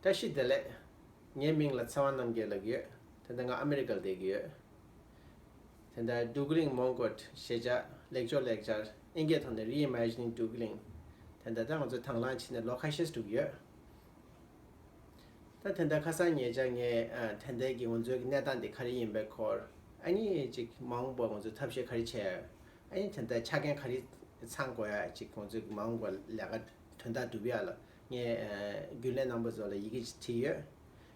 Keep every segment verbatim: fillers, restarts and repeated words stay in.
བཀྲ་ཤིས་བདེ་ལེགས། ངའི་མིང་ལ་ཚེ་དབང་རྣམ་རྒྱལ་ལབ་ཀྱི་ཡོད། ད་ལྟ་ང་ཨ་མི་རི་ཀར་བསྡད་ཀྱི་ཡོད། ད་ལྟ་འགྲོ་གི་རིང་མོན་གྷོར་གཞིས་ཆགས་ལེགས་སྦྱོར་ལེགས་སྦྱར་ཨིན་སྐད་ཐོག་ནས་Reimagining Doogling། ད་ལྟ་ད་ང་ཚོ་དང་བླངས་བྱས་ནས་ལོ་ཁ་ཤས་འགྲོ་གི་ཡོད། ད་དེ་འདྲ་ཁ་སང་ཉེ་ཆར་ངས་ཨ་དེ་འདྲའི་གི་ང་ཚོའི་གི་གནས་སྟངས་དེ་ག་རེ་ཡིན་པའི་སྐོར། ཨ་ནི་ཅིག་མ་འོངས་པར་ང་ཚོས་ཐབས་ཤེས་ག་རེ་བྱས། ཨ་ནི་དེ་འདྲ་ཆ་རྐྱེན་ག་རེ་ཚང་དགོས་ཡ། ཅིག་ང་ཚོའི་གི་མ་འོངས་པར་ལས་ཀ་དོན་དག་སྒྲུབ་ཡ་ལ་ངས་ཨ་རྒྱུན་ལས་རྣམ་པ་ཚོ་ལ་ཡི་གེ་ཅིག་བྲིས་ཡོད།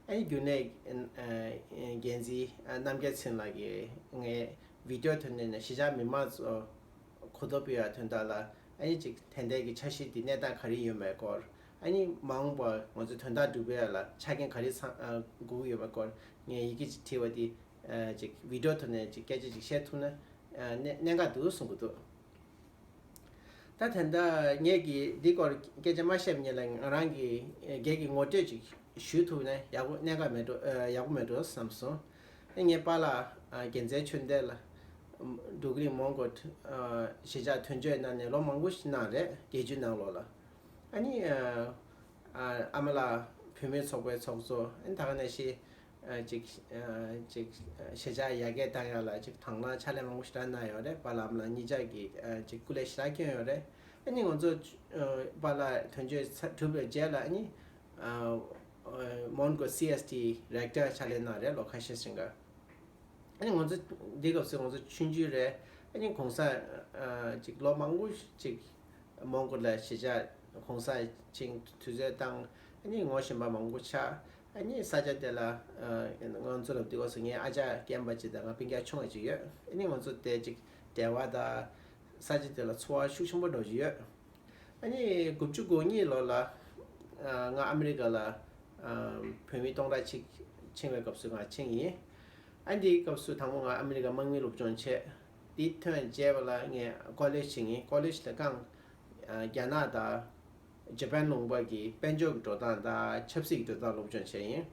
ཨ་ནི་རྒྱུན་ལས་ཨ་འགན་འཛིན་ཨ་རྣམ་རྒྱལ་ཚེ་རིང་ལགས་ཀྱིས་ངས་བི་ཌི་ཡོ་ཐོན་ནས་ནས་གཞིས་ཆགས་མི་མང་ཚོ་གོ་རྟོགས་སྤེལ་བའི་དོན་དག་ལ། ཨ་ནི་ཅིག་དེ་འདྲའི་གི་འཆར་གཞི་འདི་གནས་སྟངས་ག་རེ་ཡོད་མེད་སྐོར། ཨ་ནི་མ་འོངས་པར་ང་ཚོ་དོན་དག་སྒྲུབ་པའི་ལ་ཆ་རྐྱེན་ག་རེ་ཚང་ཨ་དགོས་ཀྱི་ཡོད་མེད་སྐོར་ངས་ཡི་གེ་ཅིག་བྲིས་པ་འདི་ཨ་ཅིག་བི་ཌི་ཡོ་ཐོག་ནས་ཅིག་སྐད་ཆ་ཅིག་བཤད་ཐུབ་ན་ཨ་གནད་གནད་འགག་འདུག་གསུང་གི་འདུག། ད་དེ་འདྲ་ངས་ཀྱི་འདི་སྐོར་སྐད་ཆ་མ་བཤད་པའི་སྔོན་ལ་ང་རང་གི་སྒེར་གྱི་ངོ་སྤྲོད་ཅིག་ཞུ་ཐུབ་ན་ཡག་པོ་གནད་འགག་མེད་འགྲོ། ཨ་ཡག་པོ་མེད་འགྲོ་བསམ་སོང་། ཨ་ངའི་པཱ་ལགས་ཨ་རྒྱལ་མཚན་ཆོས་ལྡན་ལགས་འགྲོ་གི་རིང་མོན་གྷོ་ཨ་གཞིས་ཆགས་དོན་གཅོད་གནང་ནས་ལོ་མང་པོ་ཞིག་གནང་རེད། བརྒྱད་ཅུ་ནང་ལོགས་ལ། ཨ་ནི་ཨ་ཨ་ཨ་མ་ལགས་བུད་མེད་ཚོགས་པའི་ཚོགས་གཙོ། ཨ་ནི་ད་ག་ནང་བཞིན་ཨ་ཅིག་ཨ་ཅིག་ཨ་གཞིས་ཆགས་ཡར་རྒྱས་བཏང་ཡ་ལ་ཅིག་དང་བླངས་ཕྱག་ལས་མང་པོ་ཞེ་དྲག་གནང་ཡོད་རེད། པཱ་ལགས་ཨ་མ་ལགས་གཉིས་ཆ་གིས་ཨ་ཅིག་སྐུ་ལས་ཞེ་དྲག་བསྐྱོན་ཡོད་རེད། ཨ་ནི་ང་ཚོ་ཨ་པཱ་ལགས་དོན་གཅོད་ཚར་གྲུབ་པའི་རྗེས་ལ་ཨ་ནི་ཨ་མོན་གྷོ་སི་ཨེས་ཊི་རེག་ཊར་ཕྱག་ལས་གནང་རེད། ལོ་ཁ་ཤས་ཤིག་ག་ཨ་ནི་ང་ཚོ་འདི་སྐབས་སུ་ང་ཚོ་ཆུང་ཆུང་རེད། ཨ་ནི་གོང་ས་ཨ་ཅིག་ལོ་མང་པོ་ཅིག་མོན་གྷོ་ལ་གཞིས་ཆགས་གོང་ས་ཅིག་དུས་ཚོད་བཏང་། ཨ་ནི་ངོ་ཤེས་པ་མང་པོ་ཆགས། ཨ་ནི་ས་ཆ་དེ་ལ་ཨ་ང་ཚོ་ལ་འདི་སྐབས་སུ་ངའི་ཨ་ཅག་རྒན་པ་ཅིག་དང་ང་སྤུན་ཀྱག་ཆུང་བ་ཅིག་ཡོད། ཨ་ནི་ང་ཚོ་དེ་ཅིག་འབྲེལ་བ་དང་ས་ཆ་དེ་ལ་ཚོར་བ་ཤུགས་ཆེན་པོ་འགྲོ་བཞིན་ཡོད། ཨ་ནི་དགུ་བཅུ་གོ་གཉིས་ལོ་ལ་ཨ་ང་ཨ་མི་རི་ཀ་ལ་ཨ་བོད་མི་སྟོང་ཕྲག་གཅིག་ཕྱིན་པའི་སྐབས་སུ་ང་ཕྱིན་ཡིན། ཨ་འདིའི་སྐབས་སུ་དང་པོ་ང་ཨ་མི་རི་ཀ་དམག་མི་སློབ་སྦྱོང་བྱས། འདི་ཐོན་རྗེས་པ་ལ་ངས་ཀོ་ལེཇ་ཕྱིན་ཡིན། ཀོ་ལེཇ་ལ་ཀང་ཨ་རྒྱ་ནག་དང་ཇ་པན་ལུང་པ་གི་དཔལ་འབྱོར་གྱི་འགྲོ་སྟངས་དང་ཆབ་སྲིད་ཀྱི་འགྲོ་སྟངས་སློབ་སྦྱོང་བྱས་ཡིན།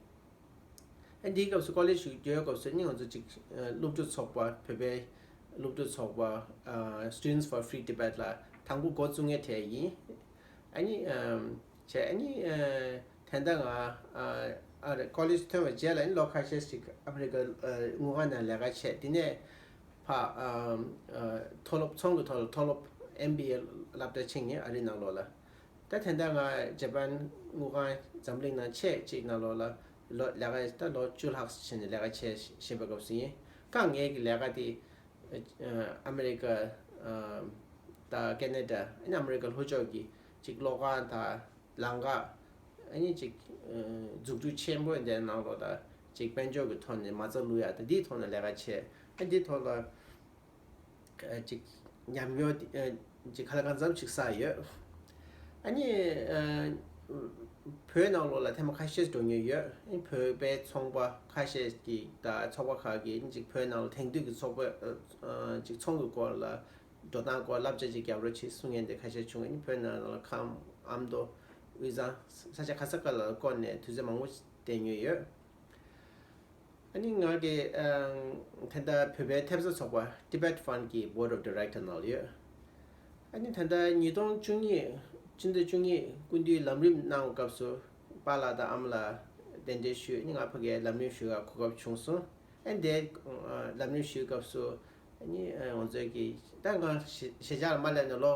ཨ་འདིའི་སྐབས་སུ་ཀོ་ལེཇ་ཞུགས་རྒྱུའི་སྐབས་སུ་ནི་ང་ཚོ་ཅིག་ཨ་སློབ་ཕྲུག་ཚོགས་པ། བོད་པའི་སློབ་ཕྲུག་ཚོགས་པ་ཨ་Students for Free Tibet ལ་དང་པོ་འགོ་བཙུགས་མཁན་དེ་ཡིན། ཨ་ནི་ཨམ་བྱས། ཨ་ནི་ཨ་དེ་འདྲ་ང་ཨ་ཨ་རེ་ཀོ་ལེཇ་ཐོན་པའི་རྗེས་ལ་ཨ་ནི་ལོ་ཁ་ཤས་ཤིག་ཨ་མི་རི་ཀ་ཨ་དངུལ་ཁང་ནང་ལས་ཀ་བྱས། དེ་ནས་ཕ་ཨམ་ཨ་མཐོ་སློབ་ཚོང་གི་ཐོག་ལ་མཐོ་སློབ་ཨེམ་བི་ཨེ་སློབ་གྲྭ་ཕྱིན་ཡིན། ཨ་རིའི་ནང་ལོགས་ལ། ད་དེ་འདྲ་ང་ཇ་པན་དངུལ་ཁང་འཛམ་གླིང་ནང་ཆེས་གཅིག་ནང་ལོགས་ལ་ལོ་ལས་ཀ་ད་ལོ་བཅུ་ལྷག་ཕྱིན་ནས་ལས་ཀ་བྱས་བཞིན་པའི་སྐབས་སུ་ཡིན། ཀང་ངེད་ཀྱི་ལས་ཀ་དེ་ཨ་མི་རི་ཀ་ཨ་དང་ཁེ་ན་ཌ། ཨ་ནི་ཨ་མི་རི་ཀ་ལྷོ་ཕྱོགས་ཀྱི་ཅིག་གློག་ཁང་དང་ལམ་ཁ། ཨ་ནི་ཅིག་ཨ་འཛུགས་སྐྲུན་ཆེན་པོ་དེ་ནང་ལོགས་ད་ཅིག་དཔལ་འབྱོར་གྱི་ཐོག་ནས་མ་རྩ་བླུག་ཡ་ད་འདིའི་ཐོག་ནས་ལས་ཀ་བྱས། ཨ་འདིའི་ཐོག་ལ། ཅིག་ཉམས་མྱོང་དེ་ཅིག་ག་ལ་གང་འཚམ་ཅིག་བསགས་ཡོད། ཨ་ནི་བོད་ནང་ལོགས་ལ་ཐེངས་མ་ཁ་ཤས་འགྲོ་མྱོང་ཡོད། ཨ་ནི་བོད་པའི་ཚོང་པ་ཁ་ཤས་ཀྱིས་དང་ཚོགས་པ་ཁག་གིས་ཅིག་བོད་ནང་ལ་དེང་དུས་ཀྱི་ཚོགས་པ་ཅིག་ཚོང་གི་སྐོར་ལ་འགྲོ་སྟངས་སྐོར་བསླབ་བྱ་ཅིག་རྒྱབ་རོགས་བྱེད་གསུང་མཁན་དེ་ཁ་ཤས་བྱུང་། ཨ་ནི་བོད་ནང་ལ་ཁམས་ཨ་མདོ་དབུས་གཙང་ས་ཆ་ག་ས་ག་ལ་བསྐོར་ནས་དུས་ཚོད་མང་པོ་བསྡད་མྱོང་ཡོད། ཨ་ནི་ང་གི་ཨ་ད་ལྟ་བོད་པའི་ཐེབས་རྩ་ཚོགས་པ་Tibet Fund གི་Board of Director ནང་ལ་ཡོད། ཨ་ནི་ད་ལྟ་ཉིས་སྟོང་བཅུ་གཉིས་སྤྱི་ཟླ་བཅུ་གཉིས་སྐུ་མདུན་ལམ་རིམ་གནང་བའི་སྐབས་སུ་པཱ་ལགས་དང་ཨ་མ་ལགས་གདན་འདྲེན་ཞུས། ཨ་ནི་ང་ཕ་གིར་ལམ་རིམ་ཞུ་བའི་གོ་སྐབས་བྱུང་སོང་། ཨ་ནི་དེ་ལམ་རིམ་ཞུ་བའི་སྐབས་སུ། ཨ་ནི་ང་ཚོའི་གི་ད་ང་གཞིས་ཆགས་ལ་མ་སླེབས་ནས་ལོ་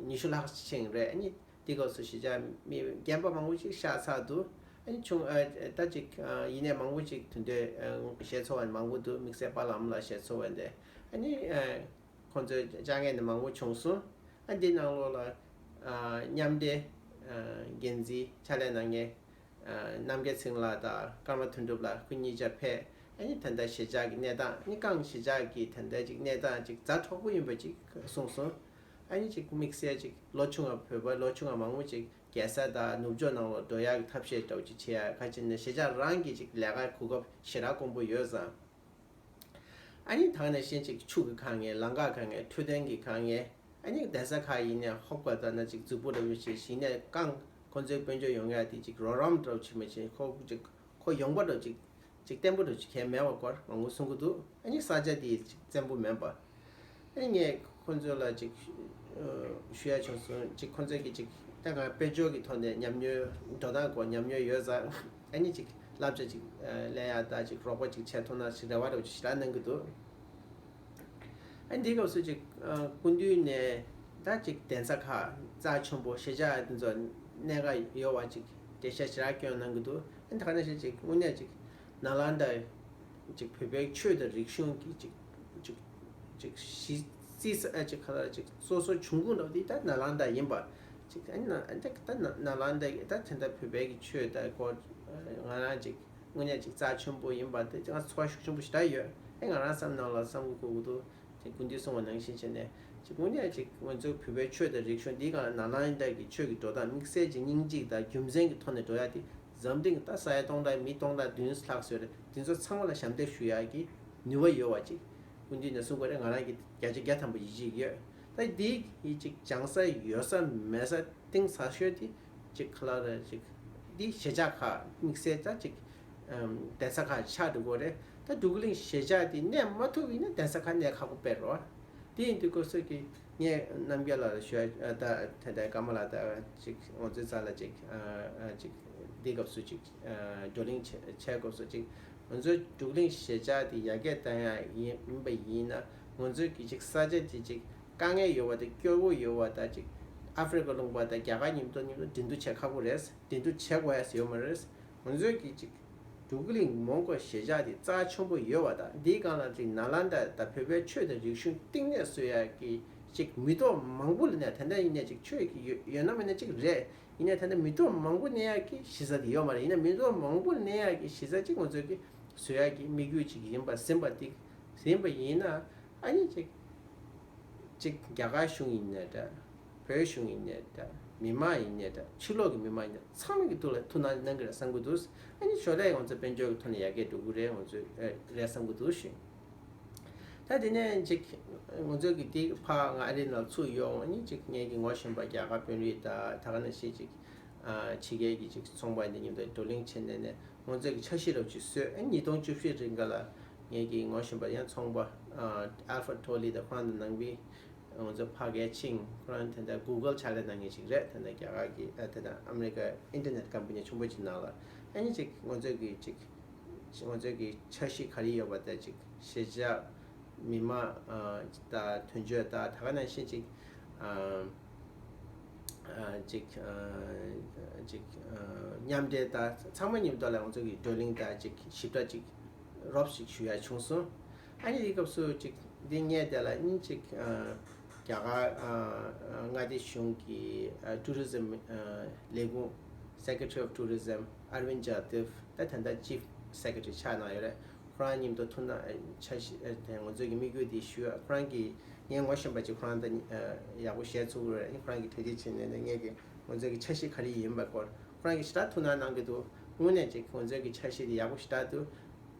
ཉི་ཤུ་ལྷག་ཕྱིན་རེད། ཨ་ནི་དེ་སྐབས་སུ་གཞིས་ཆགས་མི་རྒན་པ་མང་པོ་ཞིག་ཤག་ཚར་འདུག། ཨ་ནི་ཆུང་ཨ་ད་ཅིག་ཨ་ཡིན་ནའི་མང་པོ་ཅིག་དེ་འདྲའི་ཨ་ཞེ་ཚོར་བ་མང་པོ་འདུག། དམིགས་བསལ་པཱ་ལགས་ཨ་མ་ལགས་ཞེ་ཚོར་བ་འདི། ཨ་ནི་ཨ་ཁོང་ཚོའི་བཅར་མཁན་ནི་མང་པོ་བྱུང་སོང་། ཨ་འདི་ནང་ལོགས་ལ་ཨ་མཉམ་འབྲེལ་ཨ་འགན་འཛིན་ཕྱག་ལས་གནང་མཁན་ཨ་རྣམ་རྒྱལ་ཚེ་རིང་ལགས་དང་ཀརྨ་དོན་གྲུབ་ལགས་ཁོ་གཉིས་ཆ་ཕེབས། ཨ་ནི་ད་ལྟ་གཞིས་ཆགས་ཀྱི་གནས་སྟངས། ཨ་ནི་ཀང་གཞིས་ཆགས་ཀྱི་ད་ལྟ་ཅིག་གནས་སྟངས་ཅིག་ཛ་དྲག་པོ་ཡིན་པ་ཅིག་གསུངས་སོང་། ཨ་ནི་ཅིག་དམིགས་བསལ་ཅིག་ལོ་ཆུང་བ་བོད་པ་ལོ་ཆུང་བ་མང་པོ་ཅིག་རྒྱལ་ས་དང་ནུབ་ཕྱོགས་ནང་ལ་འགྲོ་ཡག་གི་ཐབས་ཤེས་འདྲ་བོ་ཅིག་བྱེད་ཡ་ག་ཅི་ནས་གཞིས་ཆགས་རང་གི་ཅིག་ལས་ཀ་གོ་སྐབས་ཞེ་དྲག་དཀོན་པོ་ཡོད་ཙང་། ཨ་ནི་ད་ག་ནང་བཞིན་ཅིག་ཆུ་གི་དཀའ་ངལ། ལམ་ཁ་དཀའ་ངལ། འཕྲོད་བསྟེན་གྱི་དཀའ་ངལ། ཨ་ནི་གདན་ས་ཁག་ཡིན་ནའི་ཧོབ་ག་ད་ན་ཅིག་རྫིག་པོ་འདྲ་བོ་ཞིག་ཡིན་ནའི་ཀང་ཁོང་ཚོའི་དཔལ་འབྱོར་ཡོང་ཡ་དེ་ཅིག་རོགས་རམ་འདྲ་བོ་བྱེད་མི་བྱེད་ཁོ་ཅིག་ཁོ་ཡོང་པ་འདྲ་ཅིག་ཅིག་བརྟན་པོ་འདྲ་ཅིག་གང་མེད་པའི་སྐོར་མང་པོ་གསུང་གི་འདུག། ཨ་ནི་ས་ཆ་དེ་ཅིག་བཙན་པོ་མིན་པ། ཨ་ནི་ངས་ཁོང་ཚོ་ལ་ཅིག་ཨ་ཞུ་ཡ་བྱུང་སོང་། ཅིག་ཁོང་ཚོ་གི་ཅིག་ད་ག་དཔལ་འབྱོར་གྱི་ཐོག་ནས་ཉམས་མྱོང་འགྲོ་སྟངས་སྐོར་ཉམས་མྱོང་ཡོད་ཙང་ ཨ་ནི་ཅིག་བསླབ་བྱ་ཅིག་ལེན་ཡ་ད་ཅིག་རོགས་པ་ཅིག་བྱེད་ཐུབ་ན་ཞེས་རེ་བ་རེ་བ་ཅིག་ཞེ་དྲག་གནང་གི་འདུག་ཨ་ནི་འདིའི་སྐབས་སུ་ཅིག་སྐུ་མདུན་ནས་ད་ཅིག་གདན་ས་ཁག་རྩ་ཆེན་པོ་གཞིས་ཆགས་དེ་ཚོ་གནད་འགག་ཡོད་པ་ཅིག་འགྲེལ་བཤད་ཞེ་དྲག་སྐྱོན་གནང་གི་འདུག་ཨ་ནི་ད་ག་ནང་བཞིན་ཅིག་དངོས་གནས་ཅིག་ནཱ་ལནྡཱ་ཅིག་བོད་པའི་ཆོས་དང་རིག་གཞུང་གི་ཅིག་ཅིག་ཅིག་གཞི་རྩིས་ཨ་ཅིག་ག་ལ་ཅིག་སོ་སོ་བྱུང་ཁུངས་འདྲ་བོ་དེ་ད་ནཱ་ལནྡཱ་ཡིན་པ་ཅིག་ཨ་ནི་ད་ད་ནཱ་ལནྡཱ་གི་ད་དེ་འདྲ་བོད་པའི་གི་ཆོས་དང་སྐོར་ང་རང་ཅིག་དངོས་གནས་ཅིག་རྩ་ཆེན་པོ་ཡིན་པ་དེ་ང་ཚོར་བ་ཤུགས་ཆེན་པོ་ཞེ་དྲག་ཡོད། ཨེ་ང་རང་བསམ་ནང་ལ་བསམ་གི་གོ་གི་འདུག་དེ་སྐུ་མདུན་གསུངས་པ་ནང་བཞིན་བྱས་ནས་ཅིག་དངོས་གནས་ཅིག་ང་ཚོའི་བོད་པའི་ཆོས་དང་རིག་གཞུང་འདིའི་སྒང་ལ་ནཱ་ལནྡཱ་གི་ཆོས་ཀྱི་འགྲོ་སྟངས་དམིགས་བསལ་གྱི་སྙིང་རྗེ་དང་རྒྱུ་མཚན་གྱི་ཐོག་ནས་འགྲོ་ཡ་དེ་འཛམ་གླིང་ད་ས་ཡ་སྟོང་ཕྲག་མི་སྟོང་ཕྲག་བདུན་ལྷག་ཙམ་ཡོད་རེད། དེ་ཚོ་ཚང་མ་ལ་ཞབས་འདེགས་ཞུ་ཡ་གི་ནུས་པ་ཡོད་པ་ཅིག་སྐུ་མདུན་ནས་གསུངས་པ་རེད། ང་རང་གི་བརྒྱ་ཆ་བརྒྱ་ཐམ་པ་ཡིད་ཆེས་ཡོད། ད་འདི་ཡི་ཅིག་སྦྱང་ས་ཡོད་ས་མེད་ས་གཏིང་ཟབ་ཤོས་དེ་ཅིག་ག་ལ་རེད་ཅིག་འདི་གཞིས་ཆགས་ཁག་དམིགས་བསལ་ད་ཅིག་ཨམ་གདན་ས་ཁག་ཆགས་འགྲོ་གི་རེད། ད་འབྲུག་གླིང་གཞིས་ཆགས་དེ་གནས་མ་ཐུབ་ཡིན་ན་གདན་ས་ཁག་གནས་ཁག་པོ་དཔེ་རེད་བ། དེ་ཡིན་དུས་སྐབས་སུ་གི་ངས་རྣམ་རྒྱལ་ལགས་ལ་ཞུ་ཡ་ད་དེ་འདྲ་ཀརྨ་ལགས་ད་ཅིག་ང་ཚོའི་རྩ་ལ་ཅིག་ཨ་ཨ་ཅིག་འདི་སྐབས་སུ་ཅིག་ཨ་བགྲོ་གླེང་བྱེད་བྱེད་སྐབས་སུ་ཅིག་ང་ཚོའི་འབྲུག་གླིང་གཞིས་ཆགས་དེ་ཡར་རྒྱས་གཏོང་ཡ་ཡིན་ཡིན་པ་ཡིན་ན་ང་ཚོའི་གི་ཅིག་ས་ཆ་དེ་ཅིག་དཀའ་ངལ་ཡོད་པ་དང་སྐྱོ་བོ་ཡོད་པ་དང་ཅིག་ཨ་ཧྥེ་རི་ཁ་ལུང་པ་དང་རྒྱ་གར་མཉམ་དུ་མཉམ་དུ་འགྲན་བསྡུར་བྱེད་ཁག་པོ་རེད། འགྲན་བསྡུར་བྱེད་དགོས་ཡ་ཡོད་མ་རེད། ང་ཚོའི་གི་ཅིག་འབྲུག་གླིང་མོན་གྷོ་གཞིས་ཆགས་དེ་རྩ་ཆེན་པོ་ཡོད་པ་དང་འདིའི་སྒང་ལ་ཅིག་ནཱ་ལནྡཱ་དང་བོད་པའི་ཆོས་དང་རིག་གཞུང་བསྟི་གནས་བཟོ་ཡ་གི་ཅིག་མི་ཐོག་མང་པོ་ལ་ནས་དེ་འདྲ་ཡིན་ནས་ཅིག་ཆོས་ཀྱི་ཡོད་ཡོད་ན་མེད་ན་ཅིག་རེད། ཡིན་ནའི་ད་ལྟ་མི་ཐོག་མང་པོ་གནས་ཡག་གི་གཞི་རྩ་དེ་ཡོད་མ་རེད། ཡིན་ན་མི་ཐོག་མང་པོ་གནས་ཡག་གི་གཞི་རྩ་གཅིག་ང་ཚོས་ཀྱི་བཟོ་ཡག་གི་དམིགས་ཡུལ་གཅིག་ཡིན་པ་ཟིན་པ་དེ་ཟིན་པ་ཡིན་ན་ཨ་ནི་གཅིག་གཅིག་རྒྱ་གར་གཞུང་ཡིན་ནའི་འདྲ། བོད་གཞུང་ཡིན་ནའི་འདྲ། མི་མང་ཡིན་ནའི་འདྲ། ཕྱི་ལོགས་ཀྱི་མི་མང་ཡིན་ནའི་ཚང་མ་གི་ཐུགས་ལ་ཐུགས་སྣང་གནང་གི་རེད་བསམ་གི་འདུག་ཨ་ནི་ཞོར་ལས་ང་ཚོ་དཔལ་འབྱོར་གྱི་ཐོག་ནས་ཡར་རྒྱས་འགྲོ་གི་རེད། ང་ཚོས་ཨ་རེད་བསམ་གི་འདུག་ཞུ། ད་དེ་ནས་ཅིག་ང་ཚོ་གི་དེ་ཕ་ང་ཨ་རི་ནང་ཚུར་ཡོང་ནི་ཅིག་ངེད་ཀྱི་ངོ་ཤེས་པ་རྒྱ་གར་དཔོན་རིགས་དང་ད་ག་ནང་བཞིན་ཅིག་ཨ་ཕྱི་རྒྱལ་གྱི་ཅིག་ཚོང་པ་འདི་མཉམ་དུ་བགྲོ་གླེང་བྱས་ནས་ནས་ང་ཚོ་གི་འཆར་གཞི་རབ་ཅིག་བཟོས། ཨ་ཉིས་སྟོང་བཅུ་བཞི་རིང་ག་ལ་ངེད་ཀྱི་ངོ་ཤེས་པ་ཡང་ཚོང་པ་ཨ་ཨལ་ཧྥ་ཊོ་ལི་དང་ཁོ་རང་དང་ནང་པའི་ང་ཚོ་ཕ་གིར་ཕྱིན། ཁོ་རང་དེ་འདྲ་གུ་གལ་ཕྱག་ལས་གནང་མཁན་ཞིག་རེད། དེ་འདྲ་རྒྱ་གར་གྱི་ཨ་དེ་འདྲ་ཨ་མི་རི་ཀ་ཨིན་ཊར་ནེཊ་ཀམ་པ་ནི་ཆེན་པོ་ཅིག་ནང་ལ་ཨ་ནི་ཅིག་ང་ཚོ་གི་ཅིག་ང་ཚོ་གི་འཆར་གཞི་ག་རེ་ཡོད་པ་དེ་ཅིག་གཞིས་ཆགས་མི་མང་ཨ་དང་དོན་གཅོད་དང་ད་ག་ནང་བཞིན་ཅིག་ཨ་ཨ་ཅིག་ཨ་ཅིག་ཨ་མཉམ་འབྲེལ་དང་ཚང་མ་མཉམ་དུ་ལ་ང་ཚོ་གི་བགྲོ་གླེང་དང་ཅིག་ཞིབ་ཕྲ་ཅིག་རོབ་ཞིག་ཞུ་ཡ་བྱུང་སོང་། ཨ་ནི་དེའི་སྐབས་སུ་ཅིག་འདི་སྔས་དེ་ལ་ཨིན་ཅིག་ཨ་རྒྱ་གར་ཨ་ཨ་མངའ་སྡེ་གཞུང་གི་ཨ་ཊུ་རི་ཛིམ་ཨ་ལས་ཁུངས་Secretary of Tourism Arvind Jadhav ད་ད་ལྟ་Chief Secretary ཆགས་གནང་ཡོད་རེད། ཁོ་རང་མཉམ་དུ་ཐུག་ན་ཨ་འཆར་གཞི་ཨ་དེ་ང་ཚོ་གི་དམིགས་ཡུལ་དེ་ཞུ་ཡ། ཁོ་རང་གིས་ངས་ངོ་ཤེས་པ་ཅིག་ཁོ་རང་དང་ཨ་ཡག་པོ་བཤད་ཚུགས་ཀྱི་རེད། ཨ་ཁོ་རང་གིས་གྲ་སྒྲིག་བྱས་ནས་ངས་ཀྱི་ང་ཚོ་གི་འཆར་གཞི་ག་རེ་ཡིན་པ་སྐོར་ཁོ་རང་གིས་ཞེ་དྲག་ཐུགས་སྣང་གནང་གི་འདུག་དངོས་གནས་ཅིག་ང་ཚོའི་གི་འཆར་གཞི་དེ་ཡག་པོ་ཞེ་དྲག་འདུག་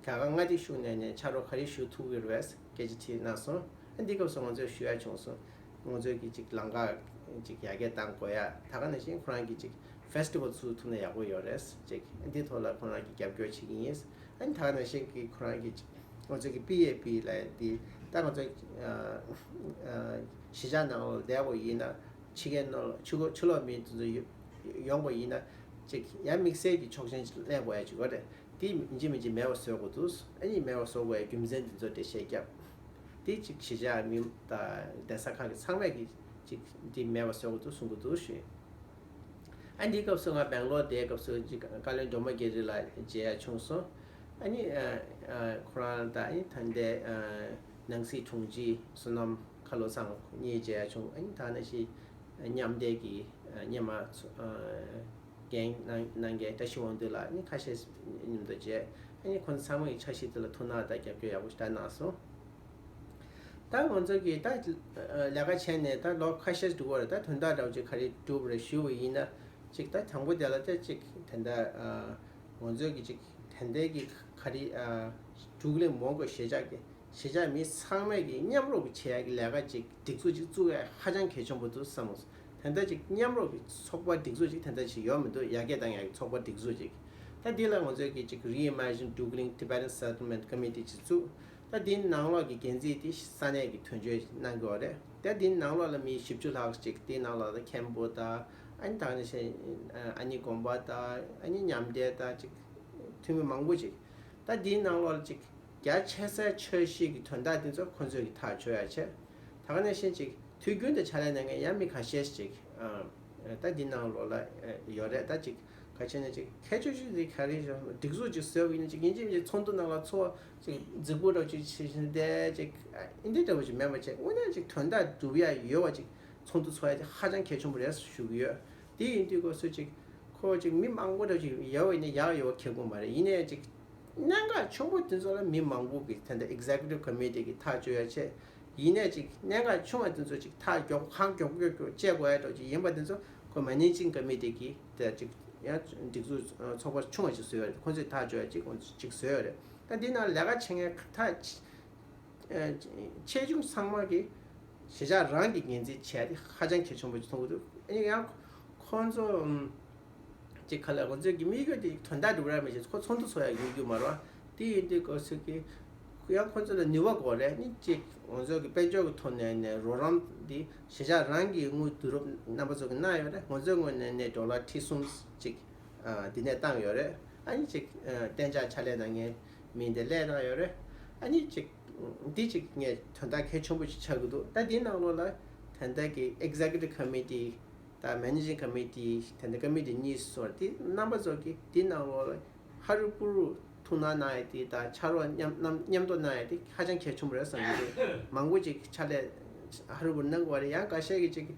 རྒྱ་གར་མངའ་སྡེ་གཞུང་ནས་ནས་ཕྱག་རོགས་ག་རེ་ཞུ་ཐུབ་ཀྱི་རེད་པས་སྐད་ཆ་དྲིས་གནང་སོང་། ཨ་འདི་སྐབས་སུ་ང་ཚོས་ཞུ་ཡ་བྱུང་སོང་། ང་ཚོའི་གི་ཅིག་ལམ་ཁ་ཅིག་ཡར་རྒྱས་གཏང་དགོས་ཡ། ད་ག་ནང་བཞིན་ཁོ་རང་གི་ཅིག་ཕེ་སི་ཊི་བལ་ཚུགས་ཐུབ་ན་ཡག་པོ་ཡོད་རེད། ཅིག་ཨ་འདི་ཐོག་ལ་ཁོ་རང་གི་རྒྱབ་སྐྱོར་བྱེད་ཀྱི་ཡིན། ཨ་ནི་ད་ག་ནང་བཞིན་གི་ཁོ་རང་གི་ཅིག་ང་ཚོའི་གི་པི་ཨེ་པི་ལབ་ཡ་འདི་ད་ང་ཚོ་ཨ་ཨ་གཞིས་ཆགས་ནང་ལ་བསྡད་པ་ཡིན་ན་ཕྱི་རྒྱལ་ནང་ལ་ཕྱི་ལོགས་ཕྱི་ལོགས་མི་དེ་ཚོ་ཡོང་པ་ཡིན་ན་ཅིག་ཡང་དམིགས་བསལ་གྱི་ཆོག་མཆན་ཅིག་ལེན་དགོས་ཡ་ཅིག་ཡོད་རེད། དེ་ཡིན་གཅིག་མིན་གཅིག་མེད་པ་བཟོ་དགོས་འདུག་ཨ་ནི་མེད་པ་བཟོ་དགོས་ཡ་རྒྱུ་མཚན་དེ་ཚོ་འགྲེལ་བཤད་བརྒྱབ། དེ་ཅིག་གཞིས་ཆགས་མི་དང་གདན་ས་ཁག་གི་ཚང་མས་ཀྱི་ཅིག་འདི་མེད་པ་བཟོ་དགོས་འདུག་གསུང་གི་འདུག་ཞུས། ཨ་འདིའི་སྐབས་སུ་ང་སྦེང་ལོར་བསྡད་སྐབས་སུ་ཅིག་བཀའ་བློན་སྒྲོལ་མ་རྒྱ་རི་ལགས་མཇལ་ཡ་བྱུང་སོང་། ཨ་ནི་ཨ་ཨ་ཁོ་རང་དང་ཨ་ནི་ད་ལྟའི་ཨ་ནང་སྲིད་དྲུང་ཆེ་བསོད་ནམས་ཁ་ལོ་ཚང་གཉིས་མཇལ་ཡ་བྱུང་། ཨ་ནི་ད་ནང་བཞིན་མཉམ་འབྲེལ་གྱི་ཨ་སྔོན་མ་ཚོ་ཨ་འགན་གནང་གནང་མཁན་བཀྲ་ཤིས་དབང་འདུས་ལགས་ནི་ཁ་ཤས་མཉམ་དུ་མཇལ། ཨ་ནི་ཁོང་ཚང་མ་ཡི་འཆར་གཞི་དེ་ལ་ཐུགས་སྣང་དང་རྒྱབ་སྐྱོར་ཡག་པོ་ཞེ་དྲག་གནང་སོང་། ད་ང་ཚོ་གིས་ད་ལས་ཀ་བྱས་ནས་ད་ལོ་ཁ་ཤས་འགྲོ་གི་རེད། ད་དོན་དག་འདྲ་བོ་ཅིག་ག་རེ་གྲུབ་རེད་ཞུ་བ་ཡིན་ན་ཅིག་ད་དང་པོ་དེ་ལ་ད་ཅིག་དེ་འདྲ་ང་ཚོ་གིས་ཅིག་དེ་འདྲའི་གི་ག་རེ་འབྲུག་གླིང་མོན་གྷོ་གཞིས་ཆགས་ཀྱི་གཞིས་ཆགས་མི་ཚང་མས་ཀྱི་མཉམ་རུབ་བྱེད་ཡ་གི་ལས་ཀ་ཅིག་སྒྲིག་འཛུགས་ཅིག་བཙུགས་ཡ་ཧ་ཅང་གལ་ཆེན་པོ་འདུག་བསམ་སོང་། དེ་འདྲ་ཅིག་མཉམ་རུབ་ཀྱི་ཚོགས་པ་སྒྲིག་འཛུགས་ཅིག་དེ་འདྲ་ཅིག་ཡོད་མི་འདུག་ཡར་རྒྱས་གཏང་ཡ་གི་ཚོགས་པ་སྒྲིག་འཛུགས་ཅིག་ད་འདི་ལ་ང་ཚོས་ཀྱི་ཅིག་Reimagine Drukgyal Tibetan Settlement Committee ཅིག་བཙུགས། ད་འདིའི་ནང་ལོགས་ཀྱི་འགན་འཛིན་དེ་ས་གནས་ཀྱི་དོན་གཅོད་གནང་གི་ཡོད་རེད། ད་འདིའི་ནང་ལོགས་ལ་མི་བཞི་བཅུ་ལྷག་ཅིག་དེའི་ནང་ལོགས་ལ་མཁན་པོ་དང་ཨ་ནི་ད་ག་ནང་བཞིན་ཨ་ནི་དགོན་པ་དང་ཨ་ནི་མཉམ་འབྲེལ་དང་ཅིག་ ཐོན་མི་མང་པོ་ཅིག་ད་འདིའི་ནང་ལོགས་ལ་ཅིག་རྒྱ་ཆེ་སའི་འཆར་གཞི་གི་དོན་དག་དེ་ཚོ་ཁོ་ཚོས་ཀྱི་ཐག་གཅོད་ཡ་བྱས། ད་ག་ནང་བཞིན་ཅིག་དུས་རྒྱུན་དུ་ཕྱག་ལས་གནང་མཁན་ཡང་མི་ཁ་ཤས་ཅིག་ཨ་ད་འདི་ནང་ལོགས་ལ་ཡོད་རེད། ད་ཅིག་ག་ཆེ་ན་ཅིག་ཁྱད་ཆོས་ཤིག་དེ་ག་རེ་ཞིག་སྒྲིག་འཛུགས་ཅིག་བཟོས་པ་ཡིན་ན་ཅིག་ཡིན་གཅིག་མིན་གཅིག་ཚོགས་འདུ་ནང་ལ་ཚོགས་ཅིག་རྫིག་པོ་འདྲ་ཅིག་བྱེད་བཞིན་བསྡད་ཅིག་ཨ་འདི་འདྲ་བོ་ཅིག་མེད་པ་བྱས། དངོས་གནས་ཅིག་དོན་དག་སྒྲུབ་ཡ་ཡོད་པ་ཅིག་ཚོགས་འདུ་ཚོགས་ཡ་ཅིག་ཧ་ཅང་གལ་ཆེན་པོ་རེད་ཞུ་གི་ཡོད། དེ་ཡིན་དུས་སྐབས་སུ་ཅིག་ཁོ་ཅིག་མི་མང་པོ་འདྲ་ཅིག་ཡོད་པ་ཡིན་ན་ཡག་ཡོད་པ་ཁེ་གོ་མ་རེད། ཡིན་ནའི་ཅིག་གནད་འགག་ཆེན་པོ་དེ་ཚོ་ལ་མི་མང་པོ་གིས་ད་ལྟ་Executive Committee་གི་ཐག་གཅོད་ཡ་བྱས། ཡིན་ནའི་ཅིག་གནད་འགག་ཆུང་བ་དེ་ཚོ་ཅིག་ཐག་མགྱོགས་གང་མགྱོགས་མགྱོགས་མགྱོགས་བཅད་དགོས་ཡ་འདྲ་ཅིག་ཡིན་པ་དེ་ཚོ་ཁོ་Managing Committee གིས་དེ་ཅིག་ཡང་སྒྲིག་འཛུགས་ཚོགས་པ་ཆུང་བ་ཅིག་བཟོས་ཡོད་རེད། ཁོ་ཚོས་ཐག་གཅོད་ཡ་ཅིག་ཁོ་ཚོས་ཅིག་བཟོས་ཡོད་རེད། ད་འདི་ནང་ལས་ཀ་བྱེད་མཁན་ཐག་ཆེ་ཆུང་ཚང་མ་གིས་གཞིས་ཆགས་རང་གི་འགན་འཛིན་བྱས་ཏེ་ཧ་ཅང་གལ་ཆེན་པོ་ཞིག་མཐོང་གི་འདུག་ཨ་ནི་ཡང་ཁོང་ཚོ་ཅིག་ག་ལ་ཁོང་ཚོའི་གི་དམིགས་ཡུལ་དེ་དོན་དག་སྒྲུབ་ར་མི་བྱེད། ཁོ་ཚོགས་འདུ་ཚོགས་ཡ་ཡོད་རྒྱུ་མ་རེད་བ། དེ་ཡིན་དུས་སྐབས་སུ་གི་ཡང་ཁོང་ཚོ་ལ་ནུས་པ་དགོས་རེད། ནི་ཅིག་ང་ཚོ་གི་དཔལ་འབྱོར་གི་ཐོག་ནས་ནས་རོགས་རམ་འདི་གཞིས་ཆགས་རང་གི་དངུལ་བསྡུ་རུབ་རྣམ་པ་ཚོ་གི་གནང་ཡོད་རེད། ང་ཚོའི་ངོས་ནས་ནས་ཌོ་ལར་ཁྲི་གསུམ་ཅིག་འདི་ནས་བཏང་ཡོད་རེད། ཨ་ནི་ཅིག་གཏན་འཇགས་ཕྱག་ལས་གནང་མཁན་མི་འདི་སླེབས་གནང་ཡོད་རེད། ཨ་ནི་ཅིག་འདི་ཅིག་ངས་དོན་དག་གལ་ཆེན་པོ་ཞིག་ཆགས་ཀྱི་འདུག་ད་འདི་ནང་ལོགས་ལ་ད་ལྟ་གི་Executive Committee དང་Managing Committee ད་ལྟ་Committee གཉིས་སུ་སོང་བ་དེ་རྣམ་པ་ཚོ་གིས་དེ་ནང་ལོགས་ལ་ཧ་རུ་པུ་རུ་ཐུགས་སྣང་གནང་ཡ་དེ་དང་ཕྱག་རོགས་མཉམ་མཉམ་མཉམ་དུ་གནང་ཡ་དེ་ཧ་ཅང་གལ་ཆེན་པོ་རེད་བསམ་གྱི་འདུག་མང་པོ་ཅིག་ཕྱག་ལས་ཧ་རུ་པུ་རུ་གནང་དགོས་རེད། ཡང་འགའ་ཤས་ཀྱིས་ཅིག་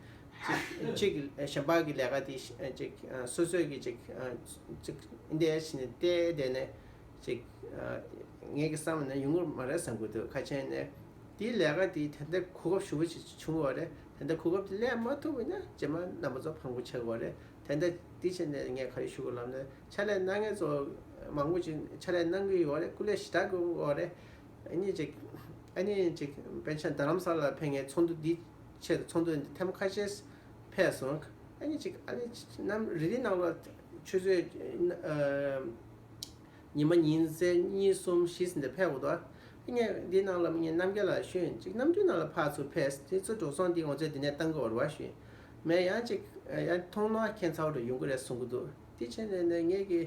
ཅིག་ཅིག་གཞན་པ་གི་ལས་ཀ་དེ་ཅིག་སོ་སོས་ཀྱི་ཅིག་ཅིག་འདས་ཕྱིན་ནས་བལྟས་བསྡད་ནས་ཅིག་ངེད་ཀྱི་བསམ་ནས་ཡོང་གི་མ་རེད་བསམ་གྱི་འདུག་ཁ་ཆེན་ནས། དེའི་ལས་ཀ་དེ་ད་ལྟ་གོ་སྐབས་ཞེ་པོ་ཅིག་བྱུང་བ་རེད། ད་ལྟ་གོ་སྐབས་དེ་ལེན་མ་ཐུབ་པ་ཡིན་ན་རྗེས་མ་རྣམ་པ་ཚོ་ཕངས་པོ་ཆགས་ཀྱི་རེད། ད་ལྟ་དེ་བྱས་ནས་ངས་ག་རེ་ཞུ་དགོས་ལབ་ན་ཕྱག་ལས་གནང་མཁན་ཚོ་མང་པོ་ཅིག་ཕྱག་ལས་གནང་གི་ཡོད་རེད། སྐུ་ལས་ཞེ་དྲག་དགོས་ཀྱི་ཡོད་རེད། ཨ་ནི་ཅིག་ཨ་ནི་ཅིག་དཔེར་ན་རྡ་རམ་ས་ལ་ཕེབས་མཁན་ཚོགས་འདུ་འདི་ཆེད་དུ་ཚོགས་འདུ་འདི་ཐེངས་མ་ཁ་ཤས་ཕེབས་སོང་། ཨ་ནི་ཅིག་ཨ་ནི་ཅིག་ནམ་རེ་རེ་ནང་ལ་ཆུ་ཚོད་ཨ། ཉི་མ་ཉིན་མཚན་གཉིས་གསུམ་བཞི་ཟིན་ཏེ་ཕེབས་འོ་དོ། ངས་འདི་ནང་ལ་ངས་རྣམ་རྒྱལ་ལ་ཞུས་ཡིན། ཅིག་གནམ་གྲུའི་ནང་ལ་ཕར་ཚུར་ཕེབས་དེ་ཚོ་འགྲོ་སོང་འདི་ང་ཚོས་འདི་ནས་བཏང་གི་ཡོད་རེད་བ་ཞུས་ཡིན། མེད་ཡང་ཅིག་ཡང་མཐོང་སྣང་ཁྱད་མཚར་པོ་འདྲ་ཡོང་གི་རེད་གསུང་གི་འདུག་དེ་བྱས་ནས་ནས་ངས་ཀྱི་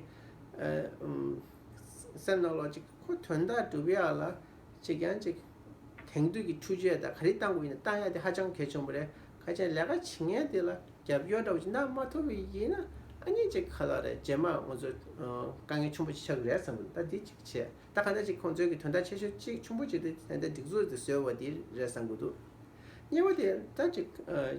སེམས་ནང་ལོགས་ཅིག་ཁོ་དོན་དག་སྒྲུབ་ཡག་ལ་ཅིག་ཡང་ཅིག་དེང་དུས་ཀྱི་འཕྲུལ་ཆས་དང་ག་རེ་བཏང་དགོས་ཡིན་ན་བཏང་ཡག་དེ་ཧ་ཅང་གལ་ཆེན་པོ་རེད། ཁ་ཆེན་ལས་ཀ་བྱེད་མཁན་དེ་ལ་རྒྱབ་སྐྱོར་འདྲ་བོ་ཅིག་གནང་མ་ཐུབ་པ་ཡིན་ན་ཨ་ནི་ཅིག་ག་ལ་རེད། རྗེས་མ་ང་ཚོ་དཀའ་ངལ་ཆེན་པོ་ཅིག་ཆགས་ཀྱི་རེད་བསམ་གི་འདུག་ད་འདི་ཅིག་བྱས་ད་ག་འདྲ་ཅིག་ཁོང་ཚོའི་གི་དོན་དག་ཆེ་ཤོས་ཅིག་ཆེན་པོ་ཅིག་དེ་ད་ལྟ་སྒྲིག་འཛུགས་དེ་བཟོས་པ་དེ་རེད་བསམ་གི་འདུག་གཉིས་པ་དེ་ད་ཅིག་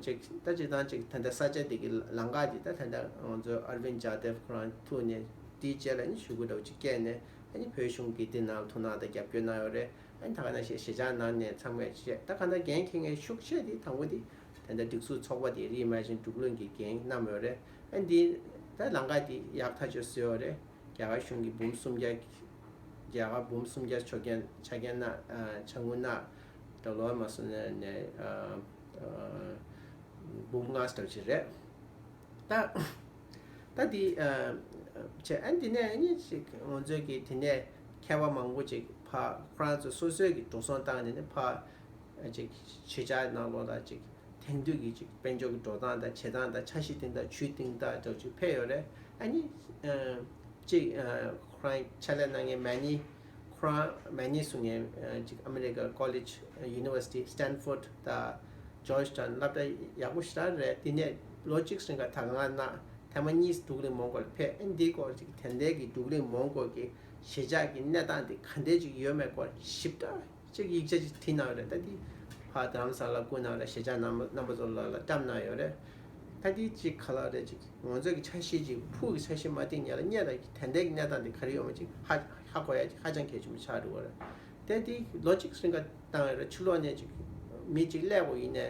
ཅིག་ད་ཅིག་དང་ཅིག་ད་ལྟ་ས་ཆ་དེ་གི་ལམ་ཁ་དེ་ད་ད་ལྟ་ང་ཚོ་ཨར་ཝིན་ཇཱ་དེབ་ཁོ་རང་ཐུག་ནས་དེའི་རྗེས་ལ་ནི་ཞུ་སྐུལ་འདྲ་བོ་ཅིག་བསྐྱལ་ནས་ཨ་ནི་བོད་གཞུང་གི་དེ་ནང་ཐུགས་སྣང་དང་རྒྱབ་སྐྱོར་གནང་ཡོད་རེད། ཨ་ནི་ད་ག་ནང་བཞིན་གཞིས་ཆགས་ནང་ནས་ཚང་མས་བཤད་ད་ག་ད་འགན་འཁྱེར་མཁན་ཤུགས་ཆེ་དེ་དང་པོ་དེ་ད་ལྟ་སྒྲིག་འཛུགས་ཚོགས་པ་དེ་རི་ཨི་མེ་ཇིན་འགྲོ་ལུགས་ཀྱི་འགན་བསྣམས་ཡོད་རེད། ཨ་ནི་དེ་ད་ལམ་ཁ་དེ་ཡག་ཐག་ཆོད་བཟོས་ཡོད་རེད། རྒྱ་གར་གཞུང་གི་འབུམ་སུམ་བརྒྱ་རྒྱ་གར་འབུམ་སུམ་བརྒྱ་ཆོག་མཁན་ཆ་རྐྱེན་གནང་ཆ་དངུལ་གནང་ཌོ་ལར་མ་སོང་ནས་ནས་འབུམ་ལྔ་ཙམ་ཞིག་རེད། ད་ད་འདི་བྱས་ཨ་འདི་ནས་ཨ་ནི་ཅིག་ང་ཚོས་ཀྱི་དེ་ནས་མཁས་པ་མང་པོ་ཅིག་ཕར་ཁོ་རང་ཚོ་སོ་སོའི་གི་འགྲོ་སོང་བཏང་ནས་ནི་ཕར་ཅིག་གཞིས་ཆགས་ནང་ལོགས་ལ་ཅིག་དེང་དུས་ཀྱི་ཅིག་དཔལ་འབྱོར་གྱི་འགྲོ་སྟངས་དང་བྱེད་སྟངས་དང་འཆར་གཞི་སྟེང་དང་ཇུས་སྟེང་དང་འདྲ་ཅིག་ཕེབས་ཡོད་རེད། ཨ་ནི་ཅིག་ཁོ་རང་ཕྱག་ལས་གནང་མཁན་མེ་ནི་ཁོ་རང་མེ་ནི་གསུང་མཁན་ཅིག་ཨ་མི་རི་ཀ་ཀོ་ལེཇ་ཡུ་ནི་ཝར་སི་ཊི་སི་ཊན་ཕོར་ཌི་དང་ཇོར་ཇི་ཊའུན་སློབ་གྲྭ་ཡག་པོ་ཞེ་དྲག་རེད། དེ་ནས་ལོ་གཅིག་རིང་ག་ད་ག་ན་ཐེངས་མ་གཉིས་འབྲུག་གླིང་མོན་གྷོ་ལ་ཕེབས། ཨ་ནི་འདིའི་སྐོར་ཅིག་དེ་འདྲའི་གི་འབྲུག་གླིང་མོན་གྷོ་གི་གཞིས་ཆགས་ཀྱི་གནས་སྟངས་དེ་ག་འདྲའི་ཅིག་ཡོད་མེད་སྐོར་ཞིབ་ཕྲ་ཅིག་ཡིག་ཆ་ཅིག་བྲིས་གནང་ཡོད་རེད། ད་འདི་ཕར་རྡ་རམ་ས་ལ་བསྐུར་གནང་རེད། གཞིས་ཆགས་རྣམ་རྣམ་པ་ཚོ་ལ་ལ་བཀྲམ་གནང་ཡོད་རེད། ད་འདི་ཅིག་ག་ལ་རེད། ཅིག་ང་ཚོ་གི་འཆར་གཞི་ཅིག་ཕུགས་ཀྱི་འཆར་གཞི་མ་བཏིང་ཉེ་ལ་རྙེད་ད་དེ་འདྲའི་གི་གནས་སྟངས་དེ་ག་རེ་ཡོད་མེད་ཅིག་ཧ་ཧ་གོ་ཡ་ཅིག་ཧ་ཅང་གལ་ཆེན་པོ་ཆགས་འགྲོ་གི་རེད། དེ་འདི་ལོ་གཅིག་རིང་ག་བཏང་ཡོད་རེད། ཕྱི་ལོགས་ནས་ཅིག་མི་ཅིག་སླེབས་པ་ཡིན་ནའི་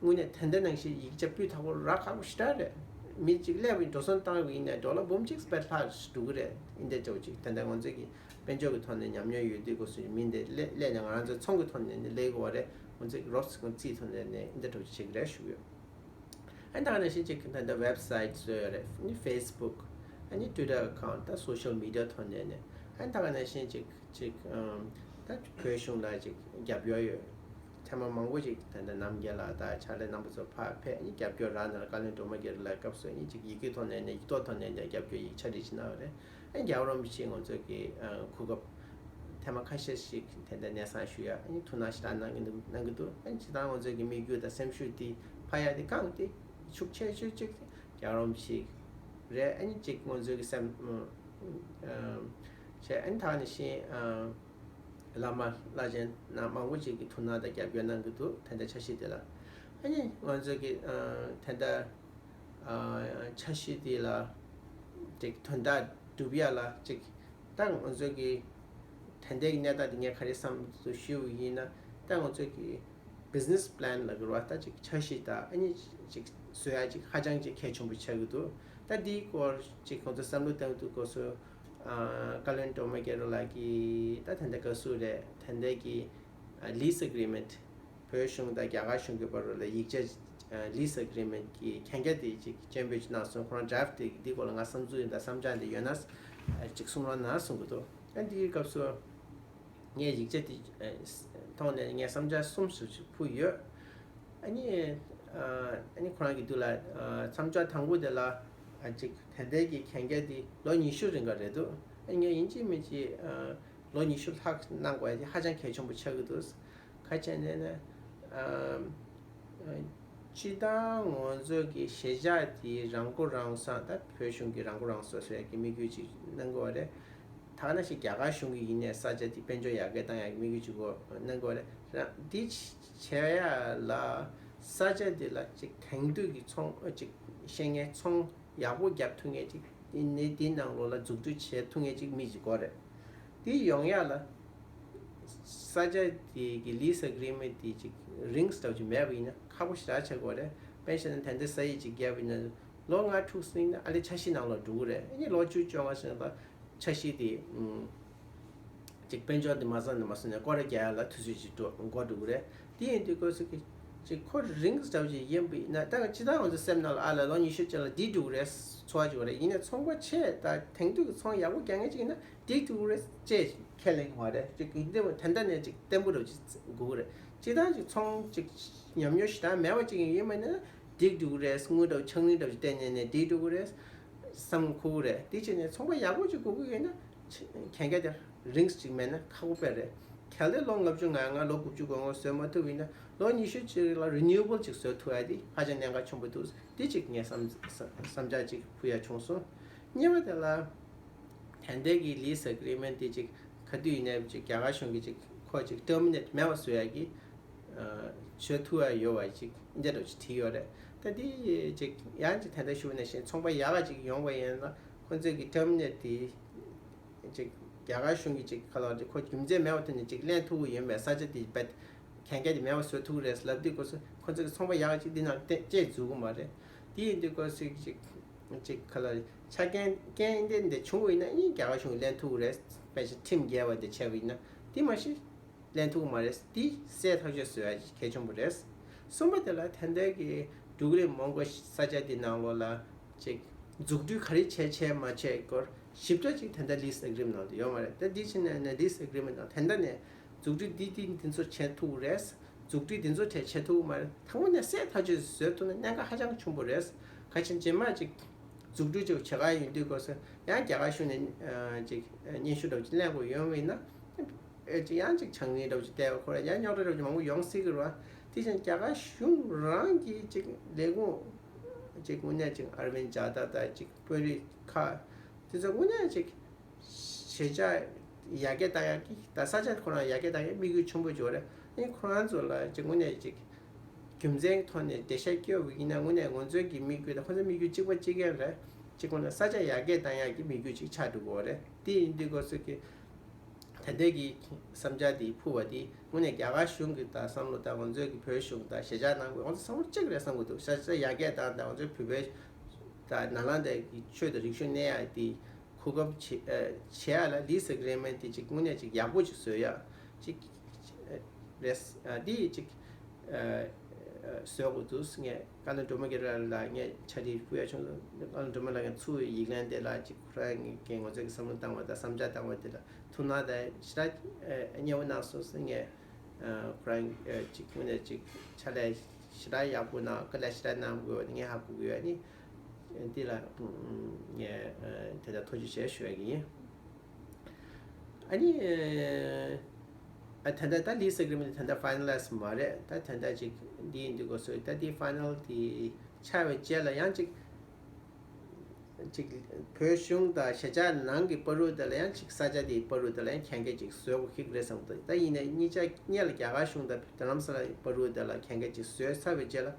དངོས་གནས་དེ་འདྲ་ནང་བཞིན་ཡིག་ཆ་སྤུས་དག་པོ་རག་ཁག་པོ་ཞེ་དྲག་རེད། མི་གཅིག་སླེབས་པའི་འགྲོ་སོང་བཏང་བ་ཡིན་ནའི་ཌོ་ལར་འབུམ་གཅིག་སྤེལ་ལྷག་འགྲོ་གི་རེད། འདི་འདྲ་བོ་ཅིག་ད་ལྟ་ང་ཚོ་གི་དཔལ་འབྱོར་གྱི་ཐོག་ནས་ཉམས་མྱོང་ཡོད་དུས་སྐབས་སུ་མི་འདི་སླེ་སླེབས་ནས་ང་རང་ཚོའི་ཚོང་གི་ཐོག་ནས་ནི་ལས་དགོས་པ་རེད། ང་ཚོ་གི་རོགས་ཚོ་རྩིས་ཐོག་ནས་ནི་འདི་འདྲ་བོ་ཅིག་བྱེད་ཀྱི་རེད་ཞུ་གི་ཡོད། ཨ་ནི་ད་ག་ནང་བཞིན་ཅིག་ད་ལྟ་ཝེབ་སའིཊ་བཟོས་ཡོད་རེད། ཨ་ནི་ཕེ་སི་བུག་ཨ་ནི་ཊུ་ཝི་ཊར་ཨེ་ཁའུན་ཊི་ད་སོ་ཤལ་མི་ཌི་ཡ་ཐོག་ནས་ནི་ཨ་ནི་ད་ག་ནང་བཞིན་ཅིག་ཅིག་ཨམ། ད་བོད་གཞུང་ལ་ཅིག་རྒྱབ་སྐྱོར་ཡོད། ཐེངས་མ་མང་པོ་ཅིག་ད་ལྟ་རྣམ་རྒྱལ་ལགས་དང་ཕྱག་ལས་རྣམ་པ་ཚོ་ཕར་ཕེབས་ནས་རྒྱབ་སྐྱོར་རག་ནས་བཀའ་བློན་སྒྲོལ་མ་རྒྱ་རི་ལགས་སྐབས་སུ་ནི་ཅིག་ཡི་གེ་ཐོག་ནས་ནས་ཡིག་ཐོག་ཐོག་ནས་ནས་རྒྱབ་སྐྱོར་ཡིག་ཆ་རེ་ཞིག་གནང་བ་རེད། ཨ་ནི་རྒྱལ་བ་རིན་པོ་ཆེ་ང་ཚོ་གི་ཨ་གོ་སྐབས་ཐེངས་མ་ཁ་ཤས་ཤིག་དེ་འདྲ་སྙན་སེང་ཞུ་ཡ། ཨ་ནི་ཐུགས་སྣང་ཞེ་དྲག་གནང་གི་འདུག་གནང་གི་འདུག་ཨ་ནི་སྤྱིར་བཏང་ང་ཚོ་གི་དམིགས་ཡུལ་དང་སེམས་ཤུགས་དེ་འཕར་ཡ་དེ་གང་དེ་ཤུགས་ཆེ་ཤོས་གཅིག་དེ་རྒྱལ་བ་རིན་པོ་ཆེ་རེད། ཨ་ནི་གཅིག་ང་ཚོ་གི་སེམས་ཨ་བྱས། ཨ་ནི་ད་ག་ནང་བཞིན་ཨ་བླ་མ་བླ་ཆེན་རྣམས་མང་པོ་ཅིག་གིས་ཐུགས་སྣང་དང་རྒྱབ་སྐྱོར་གནང་གི་འདུག་དེ་འདྲ་འཆར་གཞི་དེ་ལ། ཨ་ནི་ང་ཚོ་གི་ཨ་དེ་འདྲ་ཨ་འཆར་གཞི་དེ་ལ་ཅིག་དོན་དག་སྒྲུབ་ཡ་ལ་ཅིག་ད་ང་ཚོ་གི་དེ་འདྲའི་གནས་སྟངས་དེ་ངས་ག་རེ་བསམ་དུ་ཞུ་བ་ཡིན་ན། ད་ང་ཚོ་གི་business plan ལབ་དགོས་རེད་བ། ད་ཅིག་འཆར་གཞི་དང་ཨ་ནི་ཅིག་བཟོ་ཡ་ཅིག་ཧ་ཅང་ཅིག་གལ་ཆེན་པོ་ཆགས་ཀྱི་འདུག་ད་འདིའི་སྐོར་ཅིག་ང་ཚོ་བསམ་བློ་གཏོང་དུས་སྐབས་སུ་ཨ་བཀའ་བློན་སྒྲོལ་མ་རྒྱ་རི་ལགས་ཀྱིས་ད་དེ་འདྲ་དགའ་བསུ་རེད། དེ་འདྲ་གི་ཨ་lease agreement བོད་གཞུང་དང་རྒྱ་གར་གཞུང་གི་བར་ལ་ཡིག་ཆ་ཨ་lease agreement གི་གན་རྒྱ་དེ་ཅིག་སྤྱན་འབུལ་ཅིག་གནང་སོང་། ཁོ་རང་draft དེ་འདི་སྐོར་ལ་ང་བསམ་ཚུལ་ཡིན་ད་བསམ་འཆར་འདི་ཡོད་ན་ཅིག་གསུང་རོགས་གནང་གསུང་གི་འདུག་ཨ་འདིའི་སྐབས་སུ་ངས་ཡིག་ཆ་དེ་ཐོག་ནས་ངས་བསམ་འཆར་གསུམ་ཞིག་ཕུལ་ཡོད། ཨ་ནི་ཨ་ནི་ཁོ་རང་གི་འདུག་ལ་བསམ་འཆར་དང་པོ་དེ་ལ་ཅིག་དེ་འདྲའི་གི་གན་རྒྱ་དེ་ལོ་ཉི་ཤུ་རིང་ག་རེད་འདུག་ཨ་ངས་ཡིན་གཅིག་མིན་གཅིག་ལོ་ཉི་ཤུ་ལྷག་གནང་དགོས་ཡ་དེ་ཧ་ཅང་གལ་ཆེན་པོ་ཆགས་ཀྱི་འདུག་ག་བྱས་ནས་ན། ཨམ། སྤྱིར་བཏང་ང་ཚོ་གི་གཞིས་ཆགས་དེ་རང་མགོ་རང་གསོ་ད་བོད་གཞུང་གི་རང་མགོ་རང་གསོ་ཟེར་ཡ་གི་དམིགས་ཡུལ་ཅིག་གནང་གི་ཡོད་རེད། ད་ག་ནང་བཞིན་རྒྱ་གར་གཞུང་གི་ཡིན་ནའི་ས་ཆ་དེ་དཔལ་འབྱོར་ཡར་རྒྱས་བཏང་ཡ་གི་དམིགས་ཡུལ་ཅིག་གོ་གནང་གི་ཡོད་རེད། རང་འདི་བྱེད་ཡ་ལ་ས་ཆ་དེ་ལ་ཅིག་དེང་དུས་ཀྱི་ཚོང་ཅིག་བཤད་མཁན་ཚོང་ཡག་པོ་རྒྱབ་ཐུབ་མཁན་ཅིག་དེ་ནས་དེའི་ནང་ལོགས་ལ་འཛུགས་སྐྲུན་བྱེད་ཐུབ་མཁན་ཅིག་མི་ཅིག་དགོས་རེད། དེ་ཡོང་ཡ་ལ་ས་ཆ་དེ་གི་lease agreement དེ་ཅིག་རིང་ཙམ་ཅིག་མེད་པ་ཡིན་ན་ཁག་པོ་ཞེ་དྲག་ཆགས་ཀྱི་ཡོད་རེད། དཔེ་བཞག་ན་དེ་འདྲ་ས་ཡིག་ཅིག་བརྒྱབ་པ་ཡིན་ན་ལོ་ལྔ་དྲུག་ཙམ་ཡིན་ན་ཨ་ལེ་འཆར་གཞི་ནང་ལོགས་འགྲོ་གི་རེད། ཨ་ནི་ལོ་བཅུ་བཅོ་ལྔ་ཙམ་ལ་འཆར་གཞི་དེ་ཨུམ། ཅིག་དཔལ་འབྱོར་འདི་མ་བཟང་ནས་མ་སོང་ནས་སྐོར་ར་རྒྱག་ཡ་ལ་དུས་ཚོད་ཅིག་འགྲོ་འགོར་འགྲོ་གི་རེད། དེ་ཡིན་དུས་སྐབས་སུ་གི་ཅིག་ཁོ་རིང་ཙམ་ཅིག་ཡིན་པ་ཡིན་ན་ད་ཅི་ད་ང་ཚོ་སེམས་ནང་ལ་ཨ་ལ་ལོ་ཉི་ཤུ་ཅན་ལ་འགྲིག་འགྲོ་གི་རེད་ཚོར་བ་ཅིག་ཡོད་རེད། ཡིན་ནའི་ཚོང་པ་ཆེ་ད་དེང་དུས་ཀྱི་ཚོང་ཡག་པོ་རྒྱག་མཁན་ཅིག་ཡིན་ན་འགྲིག་འགྲོ་གི་རེད་ཅེས་ཁས་ལེན་གྱི་མ་རེད། ཅིག་གི་འདི་བ་དེ་འདྲ་ནས་ཅིག་བརྟན་པོ་འདྲ་ཅིག་དགོས་ཀྱི་རེད། ཅི་ད་ཅིག་ཚོང་ཅིག་ཉམས་མྱོང་ཞེ་དྲག་མེད་པ་ཅིག་ཡིན་པ་ཡིན་ན་འགྲིག་འགྲོ་གི་རེད། དངུལ་འདྲ་ཆང་རིན་འདྲ་ཅིག་བསྟན་ནས་ནས་འགྲིག་འགྲོ་གི་རེད་བསམ་ཁུག་རེད། དེ་བྱས་ནས་ཚོང་པ་ཡག་པོ་ཅིག་དགོས་ཀྱི་ཡོད་ན་གན་རྒྱ་དེ་རིང་ཅིག་མེད་ན་ཁག་པོ་དཔེ་རེད། གལ་ཏེ་ལོ་ལྔ་བཅུ་ང་ལྔ་ལོ་དགུ་བཅུ་གོ་ལྔ་བཟོ་མ་ཐུབ་ཡིན་ན་ལོ་ཉི་ཤུ་ཅིག་ལ་renewable ཅིག་བཟོ་ཐུབ་ཡ་དེ་ཧ་ཅང་གནད་འགག་ཆེན་པོ་འདུག་དེ་ཅིག་ངས་བསམ་བསམ་བསམ་འཆར་ཅིག་ཕུལ་ཡ་བྱུང་སོང་། གཉིས་པ་དེ་ལ་དེ་འདྲའི་གི་lease agreement དེ་ཅིག་ག་དུས་ཡིན་ནའི་ཅིག་རྒྱ་གར་གཞུང་གི་ཅིག་ཁོ་ཅིག་terminate མེད་པ་བཟོ་ཡ་གི་ཨ་བྱེད་ཐུབ་ཡ་ཡོད་པ་ཅིག་འདི་འདྲ་ཅིག་བྲིས་ཡོད་རེད། ད་འདི་ཅིག་ཡང་ཅིག་དེ་འདྲ་ཞུ་བ་ནང་བཞིན་ཚོང་པ་ཡག་ག་ཅིག་ཡོང་བ་ཡིན་ན་ཁོ་ཚོས་གི་terminate དེ་ཅིག་རྒྱ་གར་གཞུང་གི་ཅིག་ག་ལ་ཅིག་ཁོ་རྒྱུ་མཚན་མེད་པ་དེ་ནས་ཅིག་ལེན་ཐུབ་ཀྱི་ཡོད་མེད་ས་ཆ་དེ་བེད་གན་རྒྱ་དེ་མེད་པ་བཟོ་ཐུབ་ཀྱི་རེད་ལབ་དུས་སྐབས་སུ་ཁོ་ཚོ་གི་ཚོང་པ་ཡག་ག་ཅིག་འདི་ནང་བལྟས་བཅད་འཛུལ་གི་མ་རེད། དེ་ཡིན་དུས་སྐབས་སུ་ཅིག་ཅིག་ག་ལ་ཆ་རྐྱེན་རྐྱེན་འདི་འདི་བྱུང་བ་ཡིན་ན་ཨིན་རྒྱ་གར་གཞུང་གིས་ལེན་ཐུབ་ཀྱི་རེད། དཔེ་ཆ་ཁྲིམས་འགལ་བ་འདི་བྱས་པ་ཡིན་ན་དེ་མ་གཞི་ལེན་ཐུབ་ཀྱི་མ་རེད། དེ་སེལ་ཐག་གཅོད་བཟོ་ཡ་གལ་ཆེན་པོ་རེད། གསུམ་པ་དེ་ལ་དེ་འདྲའི་གི་འབྲུག་གླིང་མོན་གྷོ་ས་ཆ་འདི་ནང་ལོགས་ལ་ཅིག་འཛུགས་སྐྲུན་ག་རེ་བྱས་བྱས་མ་བྱས་སྐོར་ཞིབ་ཕྲ་ཅིག་དེ་འདྲ་lease agreement ནང་དུ་ཡོད་མ་རེད། ད་འདི་ཕྱིན་ནས་ནས་lease agreement ནང་དེ་འདྲ་ནས་འཛུགས་སྐྲུན་འདི་འདི་འདི་ཚོ་བྱས་ཐུབ་ཀྱི་རེད། འཛུགས་སྐྲུན་འདི་ཚོ་བྱས་བྱས་ཐུབ་ཀྱི་མ་རེད། དང་པོ་ནས་སེལ་ཐག་གཅོད་བཟོས་ཐུབ་ན་གནད་འགག་ཧ་ཅང་ཆེན་པོ་རེད། ག་ཕྱིན་རྗེས་མ་ཅིག་འཛུགས་སྐྲུན་ཅིག་བྱེད་ག་ཡོང་དུས་སྐབས་སུ་ཡང་རྒྱ་གར་གཞུང་ནས་ཅིག་སྙན་ཞུ་འདྲ་པོ་ཅིག་ལེན་དགོས་ཡོང་བ་ཡིན་ན། ཨེ་ཅིག་ཡང་ཅིག་ཆང་ནི་འདྲ་པོ་ཅིག་བལྟས་པ་ཁོ་ར་ཡང་རྙོག་དྲ་འདྲ་པོ་ཅིག་མང་པོ་ཡོང་སྲིད་ཀྱི་རེད་བ། དེ་བཞིན་རྒྱ་གར་གཞུང་རང་གི་ཅིག་ལས་ཁུངས་ཅིག་དངོས་གནས་ཅིག་ཨར་བིན་ཇཱ་ཏཱ་དང་ཅིག་དཔོན་རིགས་ཁག་དེ་ཚོ་དངོས་གནས་ཅིག་གཞིས་ཆགས་ཡར་རྒྱས་བཏང་ཡག་གི་ད་ས་ཆ་ཁོ་རང་ཡར་རྒྱས་བཏང་ཡག་དམིགས་ཡུལ་ཆེན་པོ་ཅིག་ཡོད་རེད། ཨ་ནི་ཁོ་རང་ཚོ་ལ་ཅིག་དངོས་གནས་ཅིག་རྒྱུ་མཚན་ཐོག་ནས་འགྲེལ་བཤད་སྐྱོན་པ་ཡིན་ན་དངོས་གནས་ང་ཚོའི་གི་དམིགས་ཡུལ་དང་ཁོ་ཚོའི་དམིགས་ཡུལ་གཅིག་པ་གཅིག་རྐྱང་རེད། གཅིག་པ་ནས་ས་ཆ་ཡར་རྒྱས་བཏང་ཡག་གི་དམིགས་ཡུལ་ཅིག་ཆགས་འགྲོ་གི་ཡོད་རེད། དེ་ཡིན་དུས་སྐབས་སུ་གི་ད་ལྟའི་གི་བསམ་འཆར་དེ་ཕུལ་བ་དེ་དངོས་གནས་རྒྱ་གར་གཞུང་གི་ད་བསམ་བློ་དང་ང་ཚོའི་གི་བོད་གཞུང་དང་གཞིས་ཆགས་ནང་གི་ང་ཚོ་བསམ་བློ་གཅིག་རེད་བསམ་གི་འདུག་ས་ཆ་ཡར་རྒྱས་བཏང་དང་ང་ཚོའི་བོད་པའི་ད་ནཱ་ལནྡཱའི་གི་ཆོས་དང་རིག་གཞུང་གནས་ཡག་དེ་གོ་སྐབས་བྱེད་ཨ་བྱེད་ཡག་ལ་lease agreement དེ་ཅིག་དངོས་གནས་ཅིག་ཡག་པོ་ཅིག་བཟོ་ཡག་ཅིག་རེད། ཨ་འདི་ཅིག་ཨ་བཟོ་དགོས་འདུག་ངས་བཀའ་བློན་སྒྲོལ་མ་རྒྱ་རི་ལགས་ངས་ཕྱག་བྲིས་ཕུལ་ཡག་བྱུང་སོང་། བཀའ་བློན་སྒྲོལ་མ་ལགས་ངས་ཚུར་ཡིག་ལན་དེ་ལ་ཅིག་ཁོ་རང་གིས་ང་ཚོའི་གི་བསམ་བློ་བཏང་བ་དང་བསམ་འཆར་བཏང་བ་དེ་ལ་ཐུགས་སྣང་དང་ཞེ་དྲག་མཉེས་པོ་གནང་སོང་ཟེར། ངས་ཁོ་རང་ཅིག་དངོས་གནས་ཅིག་ཕྱག་ལས་ཞེ་དྲག་ཡག་པོ་གནང་། དཀའ་ལས་ཞེ་དྲག་གནང་དགོས་པ་ངས་ཧ་གོ་གི་ཡོད། ཨ་ནི་ འདི་ལ་ངས་དེ་ལྟར་ཐུགས་རྗེ་ཆེ་ཞུ་ཡ་གི་ཡིན། ཨ་ནི་ཨ་ད་ལྟ་ད་lease agreement་ད་ལྟ་finalize་མ་རེད། ད་ད་ལྟ་ཅིག་འདི་ཡིན་འདི་དགོས་སོ། ད་འདི་final་དེ་ཆགས་པའི་རྗེས་ལ་ཡང་ཅིག་ཅིག་བོད་གཞུང་དང་གཞིས་ཆགས་ནང་གི་བར་དུ་དེ་ལ་ཡང་ཅིག་ས་ཆ་དེའི་བར་དུ་དེ་ལ་ཡང་གན་རྒྱ་ཅིག་བཟོ་དགོས་ཀྱི་རེད་བསམ་གི་འདུག་ད་ཡིན་ནའི་གཉིས་ཆ་གཉིས་ལ་རྒྱ་གར་གཞུང་དང་རྡ་རམ་ས་ལ་བར་དུ་དེ་ལ་གན་རྒྱ་ཅིག་བཟོས་ཚར་བའི་རྗེས་ལ་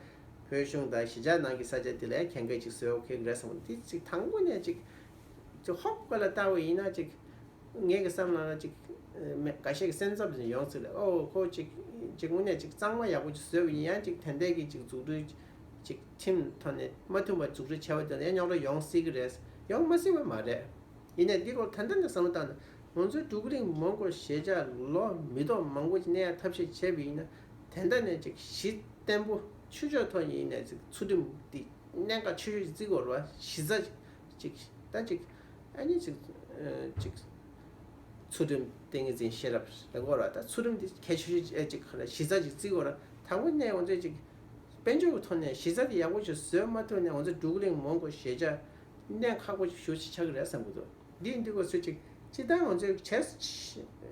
བོད་གཞུང་དང་གཞིས་ཆགས་ནང་གི་ས་ཆ་དེ་ལ་ཡང་གན་རྒྱ་ཅིག་བཟོ་དགོས་ཀྱི་རེད་བསམ་གི་འདུག་དེ་ཅིག་དང་པོ་ནས་ཅིག་ཅིག་ཧོབ་ཁ་ལ་ལྟ་བ་ཡིན་ན་ཅིག་ངའི་གི་བསམ་ནང་ལ་ཅིག་མེད་འགའ་ཤས་ཀྱི་སེམས་འཚབ་ཅིག་ཡོང་སྲིད་ལ། ཨོ་ཁོ་ཅིག་ཅིག་དངོས་གནས་ཅིག་གཙང་མ་ཡག་པོ་ཅིག་བཟོས་པ་ཡིན་ཡང་ཅིག་དེ་འདྲས་ཀྱི་ཅིག་འཛུགས་སྐྲུན་ཅིག་ཁྲིམས་ཐོག་ནས་མ་མཐུན་པ་འཛུགས་སྐྲུན་བྱས་པ་དེ་ལ་རྙོག་དྲ་ཡོང་སྲིད་ཀྱི་རེད། ཡོང་མ་སྲིད་པ་མ་རེད། ཡིན་ནའི་འདི་སྐོར་ད་ལྟ་ནས་བསམ་བློ་བཏང་ན་ང་ཚོའི་འབྲུག་གླིང་མོན་གྷོ་གཞིས་ཆགས་ལོ་མི་ཐོག་མང་པོ་ཅིག་གནས་ཡ་ཐབས་ཤེས་བྱས་པ་ཡིན་ན་དེ་འདྲ་ནས་ཅིག་གཞི་བརྟན་པོ་ཆོས་ཕྱོགས་ཐོག་ཡིན་ནའི་ཅིག་ཚུལ་ཁྲིམས་འདི་གནད་འགག་ཆེ་ཤོས་ཅིག་བརྩི་དགོས་རེད་བ། གཞི་རྩ་ཅིག་ད་ཅིག་ཨ་ནི་ཅིག་ཅིག་ཚུལ་ཁྲིམས་ཏིང་ངེ་འཛིན་ཤེས་རབ་རེད་དགོས་རེད་བ། ད་ཚུལ་ཁྲིམས་འདི་གལ་ཆེ་ཤོས་ཅིག་གཞི་རྩ་ཅིག་བརྩི་དགོས་རེད། དང་པོ་ནས་ང་ཚོས་ཅིག་དཔལ་འབྱོར་གྱི་ཐོག་ནས་གཞི་རྩ་དེ་ཡག་པོ་ཞིག་བཟོས་མ་ཐུབ་ནས་ང་ཚོ་འབྲུག་གླིང་མོན་གྷོ་གཞིས་ཆགས་གནད་ཁག་པོ་ཞིག་ཞེ་པོ་ཅིག་ཆགས་ཀྱི་རེད་བསམ་གྱི་འདུག་འདི་འདི་སྐོར་ཚོས་ཅིག་སྤྱིར་བཏང་ང་ཚོས་བྱས་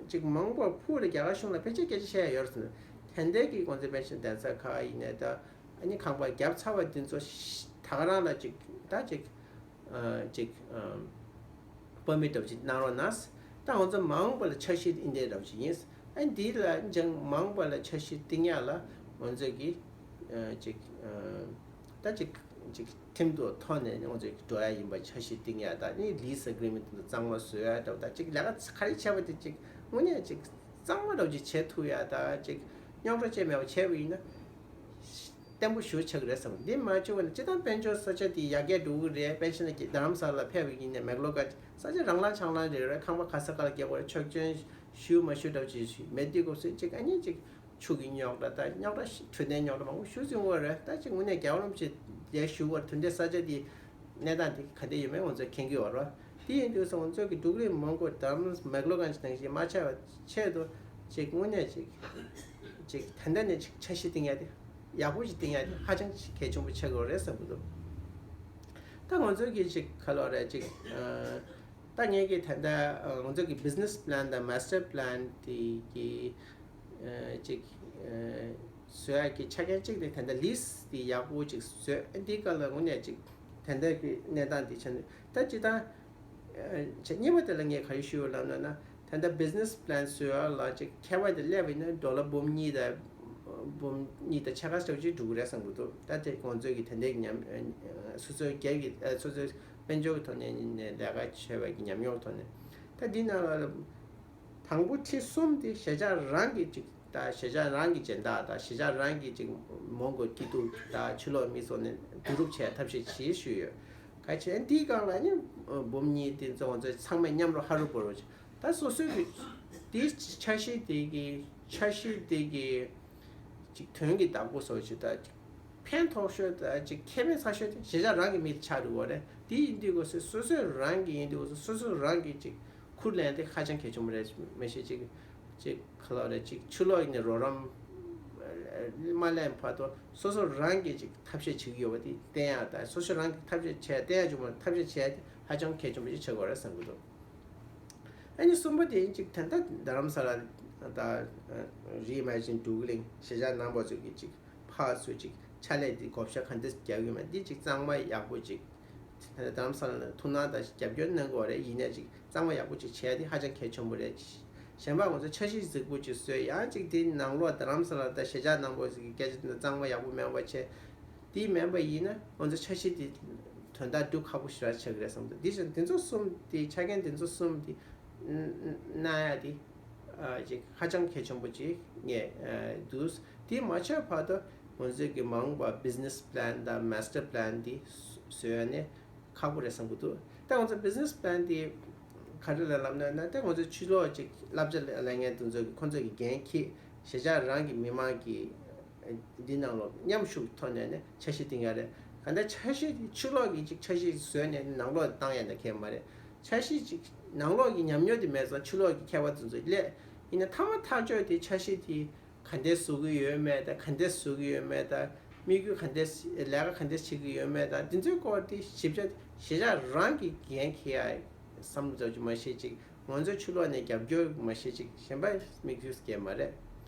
ཅིག་མང་པོ་ཕུགས་ལ་རྒྱ་གར་གཞུང་ལ་ཕལ་ཆེར་སྐད་ཆ་བཤད་ཡ་ཡོད་རེད་ཟེར་ན། དེ་འདྲའི་གི་ང་ཚོའི་པེན་ཤན་གདན་ས་ཁག་ཡིན་ནའི་ད་ཨ་ནི་ཁང་པ་བརྒྱབ་ཚར་བ་འདི་ཚོ་ད་ག་རང་ལ་ཅིག་ད་ཅིག་ཅིག་པར་མིཊ་འདྲ་པོ་ཅིག་གནང་རོགས་གནང་། ད་ང་ཚོ་མ་འོངས་པ་ལ་འཆར་གཞི་འདི་འདྲ་འདྲ་པོ་ཅིག་ཡིན། ཨ་འདི་ལ་ཅང་མ་འོངས་པ་ལ་འཆར་གཞི་བཏིང་ཡག་ལ་ང་ཚོས་ཀྱི་ཅིག་ད་ཅིག་ཅིག་ཁྲིམས་ཐོག་ཐོག་ནས་ང་ཚོས་འགྲོ་ཡ་ཡིན་པ་འཆར་གཞི་བཏིང་ཡ་དང་ནི་ལིས་ཨེ་གི་རི་མེན་ཊི་དེ་ཚོ་གཙང་མ་བཟོ་ཡ་འདྲ་པོ་དང་ཅིག་ལས་ཀ་ག་རེ་བྱས་པ་དེ་ཅིག་དངོས་གནས་ཅིག་གཙང་མ་འདྲ་པོ་ཅིག་བྱེད་ཐུབ་ཡ་དང་ཅིག་རྙོག་དྲ་ཅིག་མེད་པ་བྱས་པ་ཡིན་ན་བརྟན་པོ་ཞེ་པོ་ཆགས་ཀྱི་རེད་བསམ། འདི་མ་བྱུང་བ་ན་སྤྱིར་བཏང་དཔལ་འབྱོར་ས་ཆ་དེ་ཡར་རྒྱས་འགྲོ་གི་རེད། དཔེ་བྱས་ན་རྡ་རམ་ས་ལ་ཕེབས་པ་ཡིན་ན་མེག་ལོ་ག་ས་ཆ་རང་ལ་ཆང་ལ་རེད་རེད། ཁང་པ་ག་ས་ག་ལ་རྒྱག་དགོས་རེད། ཆོག་མཆན་ཞུ་མ་ཞུ་འདྲ་པོ་ཅིག་མེད་དུས་སྐབས་སུ་ཅིག་ཨ་ནི་ཅིག་ཆུ་གི་རྙོག་དྲ་དང་རྙོག་དྲ་ཤི་འཕྲོད་བསྟེན་རྙོག་དྲ་མང་པོ་ཞེ་པོ་ཅིག་ཡོང་གི་རེད། ད་ཅིག་དངོས་གནས་རྒྱལ་བ་རིན་པོ་ཆེ་ལས་ཞུ་བར་དེ་འདྲའི་ས་ཆ་དེ་གནས་སྟངས་དེ་ག་འདྲ་ཡོད་མེད་ང་ཚོས་མཁྱེན་གྱི་ཡོད་རེད། དེ་ཡིན་དུས་སུ་ང་ཚོ་གི་འབྲུག་གླིང་མོན་གྷོ་རྡ་རམ་མེག་ལོ་གན་ཇི་ནང་བཞིན་མ་ཆགས་པ་ཆེད་དུ་ཅིག་དངོས་གནས་ཅིག་ཅིག་ད་ལྟ་ནས་ཅིག་འཆར་གཞི་བཏིང་ཡ་དེ་ཡག་པོ་ཞིག་བཏིང་ཡ་དེ་ཧ་ཅང་ཅིག་གལ་ཆེན་པོ་ཆགས་ཀྱི་ཡོད་རེད་བསམ་གྱི་འདུག་ད་ང་ཚོ་གི་ཅིག་ག་ལོ་རེད་ཅིག་ཨ། ད་ངས་ཀྱི་ད་ལྟ་ང་ཚོ་གི་business plan་དང་master plan་དེ་གི་ཅིག་བཟོ་ཡག་གི་ཆ་རྐྱེན་གཅིག་དེ་ད་ལྟ་lease་དེ་ཡག་པོ་ཅིག་བཟོས། འདིའི་སྐབས་ལ་དངོས་གནས་ཅིག་ད་ལྟ་གི་གནས་སྟངས་དེ་ཆ་ནས་ད་ཅི་ད་ཆ་གཉིས་པ་དེ་ལ་ངས་ག་རེ་ཞུ་ཡོད་ལབ་ན་ན་ད་ལྟ་business plan་བཟོ་ཡག་ལ་ཅིག་ཁྱད་པར་དེ་སླེབས་པ་ཡིན་ན་ཌོ་ལར་འབུམ་གཉིས་དང་འབུམ་གཉིས་དང་ཕྱེད་ཀ་ཙམ་ཅིག་འགྲོ་གི་རེད་བསམ་གྱི་འདུག་ད་དེ་ང་ཚོ་གི་ད་ལྟའི་ཉམས་སོ་སོའི་སྒེར་གྱི་སོ་སོའི་དཔལ་འབྱོར་གྱི་ཐོག་ནས་ནས་ལས་ཀ་བྱས་པའི་ཉམས་མྱོང་ཐོག་ནས་ད་འདི་ནང་ལ་དང་པོ་ཁྲི་གསུམ་དེ་གཞིས་ཆགས་རང་གི་ཅིག་ད་གཞིས་ཆགས་རང་གི་སྦྱིན་བདག་དང་གཞིས་ཆགས་རང་གི་ཅིག་མོན་གྷོ་སྐྱིད་སྡུག་དང་ཕྱི་ལོགས་མི་ཚོ་ནས་བསྡུ་རུབ་བྱས་ཐབས་ཤེས་བྱེད་ཞུས་ཡོད། ག་བྱས་འདིའི་སྒང་ལ་ནི་འབུམ་གཉིས་དེ་ཚོ་ང་ཚོ་ཚང་མས་མཉམ་རུབ་ཧ་རུ་བོ་རུ་ད་སོ་སོའི་གི་དེའི་འཆར་གཞི་དེ་གི་འཆར་གཞི་དེ་གི་ཅིག་དོན་གྱི་བདག་པོ་སོགས་ཅིག་ད་ཅིག་ཕན་ཐོགས་ཤོས་དང་ཅིག་ཁེ་ཕན་ཚ་ཤོས་དེ་གཞིས་ཆགས་རང་གི་མི་དེ་ཆགས་འགྲོ་བ་རེད། དེ་ཡིན་དུས་སྐབས་སུ་སོ་སོས་རང་གི་ཡིན་དུས་སྐབས་སུ་སོ་སོས་རང་གི་ཅིག་ཁུར་ལེན་དེ་ཧ་ཅང་གལ་ཆེན་པོ་རེད། མི་ཤེས་ཅིག་ཅིག་ག་ལ་རེད་ཅིག་ཕྱི་ལོགས་ནས་རོགས་རམ་མ་ལེན་བར་དུ་སོ་སོ་རང་གི་ཅིག་ཐབས་ཤེས་བྱེད་ཀྱི་ཡོད་པ་དེ་བསྟན་ཡག་དང་སོ་སོ་རང་གི་ཐབས་ཤེས་བྱས་བསྟན་ཡག་བྱུང་བ་ཐབས་ཤེས་བྱས་དེ་ཧ་ཅང་གལ་ཆེན་པོ་ཅིག་ཆགས་ཀྱི་ཡོད་རེད་བསམ་གྱི་འདུག་ཨ་ནི་གསུམ་པ་དེ་ཅིག་ད་ལྟ་རྡ་རམ་ས་ལ་ད་རི་མ་ཇིན་འབྲུག་གླིང་གཞིས་ཆགས་རྣམ་པ་ཚོ་གི་ཅིག་ཕར་ཚུར་ཅིག་ཕྱག་ལས་འདི་བགོ་བཤའ་ག་འདྲ་རྒྱག་ཡོད་མེད་འདི་ཅིག་གཙང་མ་ཡག་པོ་ཅིག་རྡ་རམ་ས་ལ་ལ་ཐུགས་སྣང་དང་རྒྱབ་སྐྱོར་གནང་དགོས་རེད། ཡིན་ནའི་ཅིག་གཙང་མ་ཡག་པོ་ཅིག་བྱས་ཏེ་ཧ་ཅང་གལ་ཆེན་པོ་རེད། གཞན་པ་ང་ཚོ་འཆར་གཞི་གཟིགས་པོ་ཅིག་བཟོས་ཡང་ཅིག་དེ་ནང་ལོགས་རྡ་རམ་ས་ལ་དང་གཞིས་ཆགས་རྣམ་པ་ཚོ་གི་སྐད་ཆ་དེ་ཚོ་གཙང་མ་ཡག་པོ་མེད་པ་བྱས། དེ་མིན་པ་ཡིན་ན་ང་ཚོ་འཆར་གཞི་དེ་དོན་དག་སྒྲུབ་ཁག་པོ་ཞེ་དྲག་ཆགས་ཀྱི་རེད་བསམ་འདུག་དེ་བཞིན་དེ་ཚོ་གསུམ་དེ་ཆ་རྐྱེན་དེ་ཚོ་གསུམ་དེ་གནང་ཡ་དེ་ཅིག་ཧ་ཅང་གལ་ཆེན་པོ་ཅིག་ངས་འདུག་དེ་མ་ཆགས་བར་དུ་ང་ཚོས་ཀྱི་མ་འོངས་པ་business plan་དང་master plan་དེ་བཟོ་ཡ་ནས་ཁག་པོ་རེད་བསམ་གྱི་འདུག་ད་ང་ཚོ་business plan་དེ་ག་རེ་ལ་ལབ་ན་ན་ད་ང་ཚོ་ཕྱི་ལོགས་ཅིག་བསླབ་བྱ་ལེན་མཁན་དེ་ཚོ་གི་ཁོང་ཚོ་གི་འགན་འཁྱེར་གཞིས་ཆགས་རང་གི་མི་མང་གི་འདི་ནང་ལོགས་མཉམ་ཞུགས་ཐོག་ནས་ནས་འཆར་གཞི་བཏིང་ཡ་རེད། ག་འདྲ་འཆར་གཞི་དེ་ཕྱི་ལོགས་ཀྱི་ཅིག་འཆར་གཞི་བཟོས་ནས་ནང་ལོགས་བཏང་ཡ་འདྲ་གལ་མ་རེད། འཆར་གཞི་ཅིག་ནང་ལོགས་ཀྱི་ཉམས་མྱོང་དེ་མེད་ཙང་ཕྱི་ལོགས་ཀྱི་མཁས་པ་དེ་ཚོ་སླེབས་ཡིན་ན་མཐའ་མ་ཐག་གཅོད་དེ་འཆར་གཞི་དེ་ག་འདྲས་བཟོ་གི་ཡོད་མེད་དང་ག་འདྲས་བཟོ་གི་ཡོད་མེད་དང་ དམིགས་ཡུལ་ག་འདྲས་ལས་ཀ་ག་འདྲས་བྱེད་ཀྱི་ཡོད་མེད་དང་འདི་ཚོའི་སྐོར་དེ་ཞིབ་ཆ་གཞིས་ཆགས་རང་གི་འགན་འཁྱེར་ཡ་བསམ་བློ་ཙམ་ཅིག་མ་བྱེད་ཅིག་ང་ཚོའི་ཕྱི་ལོགས་ནས་རྒྱབ་སྐྱོར་མ་བྱེད་ཅིག་གཞན་པ་དམིགས་ཡུལ་གང་ཡང་མ་རེད།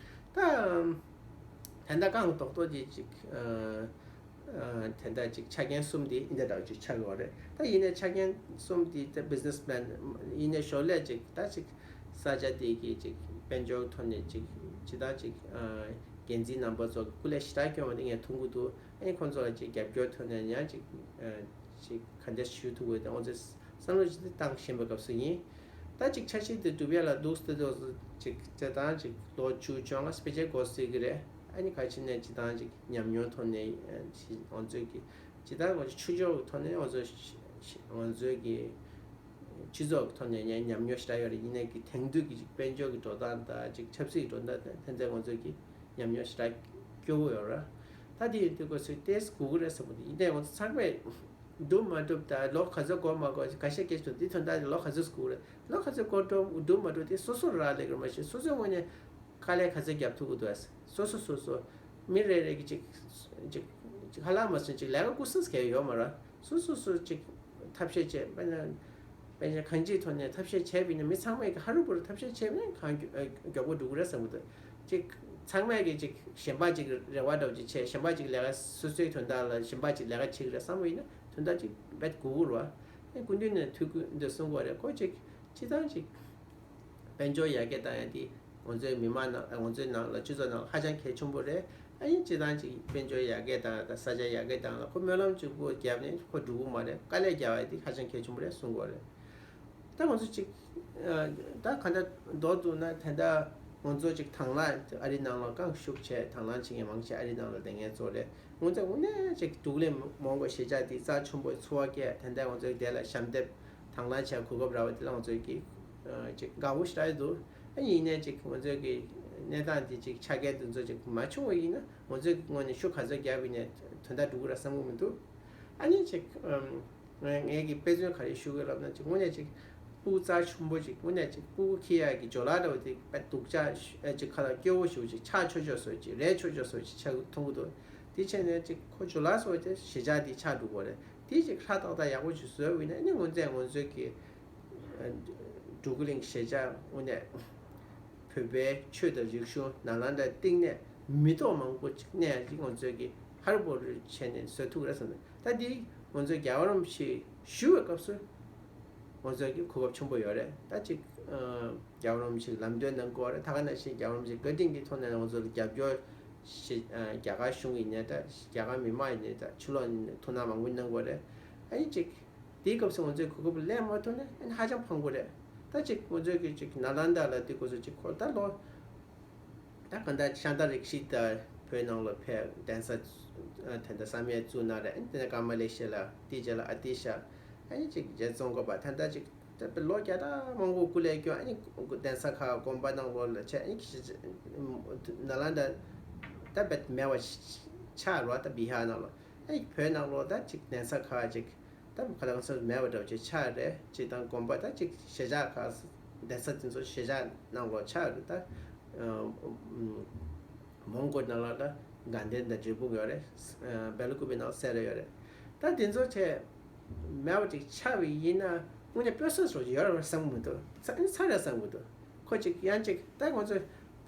ད་ད་ལྟ་རྐང་རྡོག་རྡོག་ཅིག་ཅིག་ཨ། ཨ། དེ་འདྲ་ཅིག་ཆ་རྐྱེན་གསུམ་དེ་འདི་འདྲ་འདྲ་བོ་ཅིག་ཆགས་ཡོད་རེད། ད་ཡིན་ནའི་ཆ་རྐྱེན་གསུམ་དེ་ད་business plan ཡིན་ནའི་ཞོར་ལས་ཅིག་ད་ཅིག་ས་ཆ་དེ་གི་ཅིག་དཔལ་འབྱོར་ཐོག་ནས་ཅིག་ཇི་ལྟར་ཅིག་ཨ། འགན་འཛིན་རྣམ་པ་ཚོ་སྐུ་ལས་ཞེ་དྲག་སྐྱོན་པ་དེ་ངས་མཐོང་གི་འདུག་ཨ་ནི་ཁོང་ཚོ་ལ་ཅིག་རྒྱབ་སྐྱོར་ཐོག་ནས་ཡང་ཅིག་ཨ། ཅིག་ག་འདྲ་ཞུ་ཐུབ་དགོས་དང་ཁོང་ཚོས་བསམ་བློ་ཅིག་བཏང་བཞིན་པའི་སྐབས་སུ་ཡིན། ད་ཅིག་འཆར་གཞི་དེ་སྒྲུབ་ཡ་ལ་འདུག་སྟེ་འདུག་ཅིག་སྤྱིར་བཏང་ཅིག་ལོ་བཅུ་བཅོ་ལྔ་དཔེ་ཆ་འགོ་ཚུགས་ཀྱི་རེད། ཨ་ནི་ཁ་ཅིག་ནས་སྤྱིར་བཏང་ཅིག་ཉམས་མྱོང་ཐོག་ནས་ཨ། ཅིག་ང་ཚོས་ཀྱི་སྤྱིར་བཏང་ང་ཚོ་ཆོས་ཕྱོགས་ཀྱི་ཐོག་ནས་ང་ཚོ་ང་ཚོས་ཀྱི་སྤྱི་ཚོགས་ཀྱི་ཐོག་ནས་ཉམས་མྱོང་ཞེ་དྲག་ཡོད་རེད། ཡིན་ནའི་ཀྱི་དེང་དུས་ཀྱི་ཅིག་དཔལ་འབྱོར་གྱི་འགྲོ་སྟངས་དང་ཅིག་ཆབ་སྲིད་ཀྱི་འགྲོ་སྟངས་དང་དེ་ཚོ་ང་ཚོས་ཀྱི་ཉམས་མྱོང་ཞེ་དྲག་སྐྱོ་བོ་ཡོད་རེད། ད་དེ་ཡིན་དུས་སྐབས་སུ་ཏོག་ཙམ་སྒུག་གི་རེད་བསམ་གྱི་འདུག་ཡིན་ནའི་ང་ཚོ་ཚང་མས་འགྲུབ་མ་འགྲུབ་དང་ལོ་ག་ཚོད་འགོར་མ་འགོར་ཁ་ཤས་སྐད་ཆ་འདི་དོན་དག་ལོ་ག་ཚོད་སྒུག་རེད། ལོ་ག་ཚོད་འགོར་འགྲོ་འགྲུབ་མ་འགྲུབ་དེ་སོ་སོར་རག་ལས་ཀྱི་མ་གཞི་སོ་སོའི་ངོས་ནས་དཀའ་ལས་ག་ཚོད་རྒྱབ་ཐུབ་ཀྱི་འདུག་སོ་སོ་སོ་སོ་མི་རེ་རེ་གི་ཅིག་ཅིག་ཅིག་ཧ་ལམ་མ་སོང་ཅིག་ལས་ཀ་ཀུན་སེམས་གལ་ཡོད་མ་རེད། སོ་སོ་སོ་ཅིག་ཐབས་ཤེས་བྱས་དཔེར་ན་དཔེར་ན་གང་ཅིའི་ཐོག་ནས་ཐབས་ཤེས་བྱས་པ་ཡིན་ན་མི་ཚང་མས་ཀྱི་ཧ་རུ་བུ་རུ་ཐབས་ཤེས་བྱས་པ་ཡིན་ན་གང་མགྱོགས་པོ་འགྲུབ་ཀྱི་རེད་བསམ་གྱི་འདུག་ཅིག་ཚང་མས་ཀྱི་ཅིག་གཞན་པ་ཅིག་རེ་བ་འདྲ་བོ་ཅིག་བྱས་གཞན་པ་ཅིག་ལས་ཀ་སོ་སོའི་དོན་དག་ལ་གཞན་པ་ཅིག་ལས་ཀ་བྱེད་ཀྱི་རེད་བསམ་པ་ཡིན་ན་དོན་དག་ཅིག་རྦད་སྒུག་གི་རེད་བ། ཨེ་སྐུ་མདུན་ནས་ཐུགས་ཁུར་འདི་གསུང་དགོས་རེད་ཁོ་ཅིག་སྤྱིར་བཏང་ཅིག་དཔལ་འབྱོར་ཡར་རྒྱས་བཏང་ཡ་དེ་ང་ཚོའི་མི་མང་ནང་ང་ཚོའི་ནང་ལ་སྤྱི་ཚོགས་ནང་ལ་ཧ་ཅང་གལ་ཆེན་པོ་རེད། ཨ་ཡིན་སྤྱིར་བཏང་ཅིག་དཔལ་འབྱོར་ཡར་རྒྱས་བཏང་ཡ་དང་ས་ཆ་ཡར་རྒྱས་བཏང་ཡ་ལ་ཁོ་སྨོན་ལམ་གཅིག་པོ་བརྒྱབ་ནས་ཁོ་འགྲུབ་ཀྱི་མ་རེད། དཀའ་ལས་རྒྱག་ཡ་དེ་ཧ་ཅང་གལ་ཆེན་པོ་རེད་གསུང་དགོས་རེད། ད་ང་ཚོ་ཅིག་ཨ། ད་ག་འདྲ་མདོར་བསྡུ་ན་ད་ལྟ་ང་ཚོ་ཅིག་དང་བླངས་ཨ་རི་ནང་ལ་རྐང་ཤུགས་ཆེ་དང་བླངས་བྱེད་མཁན་མང་ཆེ་ཨ་རི་ནང་ལ་བསྡད་མཁན་ཚོ་རེད། ང་ཚོ་དངོས་གནས་ཅིག་འབྲུག་གླིང་མོན་གྷོ་གཞིས་ཆགས་འདི་རྩ་ཆེན་པོའི་འཚོ་བ་སྐྱེལ་དེ་འདྲ་ང་ཚོའི་དེ་ལ་ཞབས་འདེགས་དང་བླངས་བྱས་གོ་སྐབས་རག་པ་དེ་ལ་ང་ཚོའི་གི་ཅིག་དགའ་བོ་ཞེ་དྲག་འདུག་ཨ་ཡིན་ནའི་ཅིག་ང་ཚོའི་གི་གནས་སྟངས་འདི་ཅིག་ཆ་རྐྱེན་འདི་ཚོ་ཅིག་མ་བྱུང་བ་ཡིན་ན་ང་ཚོའི་ངོས་ནས་ཤུགས་ག་ཚོད་རྒྱབ་ཡིན་ནའི་དོན་དག་འགྲུབ་ཀྱི་རེད་བསམ་གྱི་མི་འདུག་ཨ་ནི་ཅིག་ངས་ངས་ཀྱི་དཔེ་མཚོན་ག་རེ་ཞུ་དགོས་ལབ་ན་ཅིག་དངོས་གནས་ཅིག་སྤུ་གུ་རྩ་ཆེན་པོ་ཅིག་དངོས་གནས་ཅིག་སྤུ་གུ་འཁྱེར་ཡག་གི་ཇོ་ལ་འདྲ་བོ་དེ་དཔེ་སྡུག་ཅག་ཨ་ཅིག་ཁ་ལ་སྐྱོ་བོ་ཞེ་པོ་ཅིག་ཆགས་ཆོག་ཆོག་བཟོ་ཅིག་རལ་ཆོག་ཆོག་བཟོ་ཅིག་ཆགས་མཐོང་གི་འདུག་དེ་བྱས་ནས་ཅིག་ཁོ་ཇོ་ལ་བཟོ་དེ་གཞིས་ཆགས་དེ་ཆགས་འགྲོ་གི་རེད། དེ་ཅིག་ཧྲ་ཏག་ཏག་ཡག་པོ་ཅིག་བཟོས་པ་ཡིན་ན་ཨ་ནི་དངོས་གནས་ང་ཚོའི་གི་འབྲུག་གླིང་གཞིས་ཆགས་དངོས་གནས་བོད་པའི་ཆོས་དང་རིག་གཞུང་ནཱ་ལནྡཱའི་གཏིང་ནས་མི་ཐོག་མང་པོ་ཅིག་གནས་ཡག་ཅིག་ང་ཚོས་ཀྱི་ཧ་རུ་བུ་རུ་བྱས་ནས་བཟོ་ཐུབ་རེད་བསམ། ད་འདི་ང་ཚོས་རྒྱལ་བ་རིན་པོ་ཆེ་བཞུགས་པའི་སྐབས་སུ་ང་ཚོས་ཀྱི་གོ་སྐབས་ཆེན་པོ་ཡོད་རེད། ད་ཅིག་རྒྱལ་བ་རིན་པོ་ཆེ་ལམ་སྟོན་གནང་གི་ཡོད་རེད། ད་ག་ནང་བཞིན་རྒྱལ་བ་རིན་པོ་ཆེ་བཀའ་དྲིན་གྱི་ཐོག་ནས་ང་ཚོ་ལ་རྒྱབ་སྐྱོར་ཞིག་རྒྱ་གར་གཞུང་ཡིན་ནའི་འདྲ་རྒྱ་གར་མི་མང་ཡིན་ནའི་འདྲ་ཕྱི་ལོགས་ནས་ཐུགས་སྣང་མང་པོ་གནང་གི་ཡོད་རེད། ཨ་ནི་ཅིག་དེའི་སྐབས་སུ་ང་ཚོས་གོ་སྐབས་ལེན་མ་ཐུབ་ན་ཨ་ནི་ཧ་ཅང་ཕངས་པོ་རེད། ད་ཅིག་ང་ཚོས་ཀྱི་ཅིག་ནཱ་ལནྡཱ་ལ་དེ་སྐབས་སུ་ཅིག་ཁོ་ད་ལོ་ད་གང་ལྟར་ཤཱནྟ་རཀྵི་ཏ་བོད་ནང་ལ་ཕེབས་གདན་ས་དེ་འདྲ་བསམ་ཡས་བཙུགས་གནང་རེད། ཨ་ནི་དེ་ནས་ཀ་མ་ལེ་ཤི་ཡ་ལ་དེའི་རྗེས་ལ་ཨ་ཏི་ཤ་ཨ་ནི་ཅིག་རྗེ་ཙོང་ཁ་པ་ད་ལྟ་ཅིག་ད་ལོ་བརྒྱ་ཕྲག་མང་པོ་སྐུ་ལས་བསྐྱོན། ཨ་ནི་གདན་ས་ཁག་དགོན་པ་ནང་ལོགས་ལ་ཆེ་ཨ་ནི་ནཱ་ལནྡཱ་ད་བེད་མེད་པ་ཆགས་རོ། ད་བི་ཧར་ནང་ལ་ཨ་ནི་བོད་ནང་ལོགས་ད་ཅིག་གདན་ས་ཁག་ཅིག་ད་ཁ་ལག་ཚོ་མེད་པ་འདྲ་བོ་ཅིག་ཆགས་རེད། ཅིག་དང་དགོན་པ་ད་ཅིག་གཞིས་ཆགས་ཁག་གདན་ས་དེ་ཚོ་གཞིས་ཆགས་ནང་ལོགས་ཆགས་རེད། ད་མོན་གྷོ་ནང་ལ་ད་དགའ་ལྡན་དང་འབྲས་སྤུངས་ཡོད་རེད། སྦེལ་ཀོབ་ནང་སེ་ར་ཡོད་རེད། ད་དེ་ཚོ་ཆེ་མེད་པ་ཅིག་ཆགས་པ་ཡིན་ན་དངོས་གནས་དཔེ་སྲོལ་སོགས་ཡོད་རེད་བསམ་གྱི་མི་འདུག་ཚ་ཚ་རེད་བསམ་གྱི་འདུག་ཁོ་ཅིག་ཡང་ཅིག་ད་ང་ཚོ་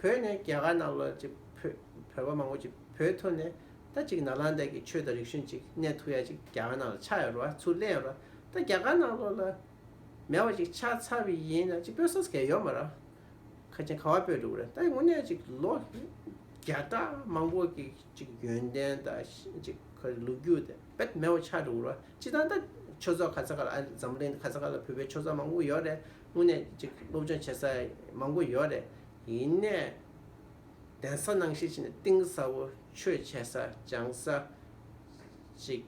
བོད་ནས་རྒྱ་གར་ནང་ལོགས་ཅིག་བོད་བོད་པ་མང་པོ་ཅིག་བོད་ཐོན་ནས་ད་ཅིག་ནཱ་ལནྡཱ་གི་ཆོས་དང་རིག་གཞུང་ཅིག་གནས་ཐུབ་ཡ་ཅིག་རྒྱ་གར་ནང་ལ་ཆགས་ཡོད་རེད་བ། ཚུར་སླེབས་ཡོད་རེད་བ། ད་རྒྱ་གར་ནང་ལོགས་ལ་མེད་པ་ཅིག་ཆགས་ཚར་བ་ཡིན་ན་ཅིག་དཔེ་སྲོལ་གང་ཡང་ཡོད་མ་རེད། ཁ་ཆེ་ག་བ་སྤོས་འགྲོ་གི་རེད། ད་དངོས་གནས་ཅིག་ལོ་བརྒྱ་ཕྲག་མང་པོ་གི་ཅིག་ཡོན་ཏན་དང་ཅིག་ཁོ་ལོ་རྒྱུས་དེ་རྦད་མེད་པ་ཆགས་འགྲོ་གི་རེད། སྤྱིར་བཏང་ད་ཆོས་ཚོགས་ག་ས་ག་ལ་ཨ་འཛམ་གླིང་ག་ས་ག་ལ་བོད་པའི་ཆོས་ཚོགས་མང་པོ་ཡོད་རེད། དངོས་གནས་ཅིག་སློབ་སྦྱོང་བྱེད་ས་མང་པོ་ཡོད་རེད། ཡིན་ནའི་གདན་ས་ནང་བཞིན་བྱས་ནས་གཏིང་ཟབ་པོ་ཆོས་བྱེད་ས་སྦྱང་ས་ཅིག་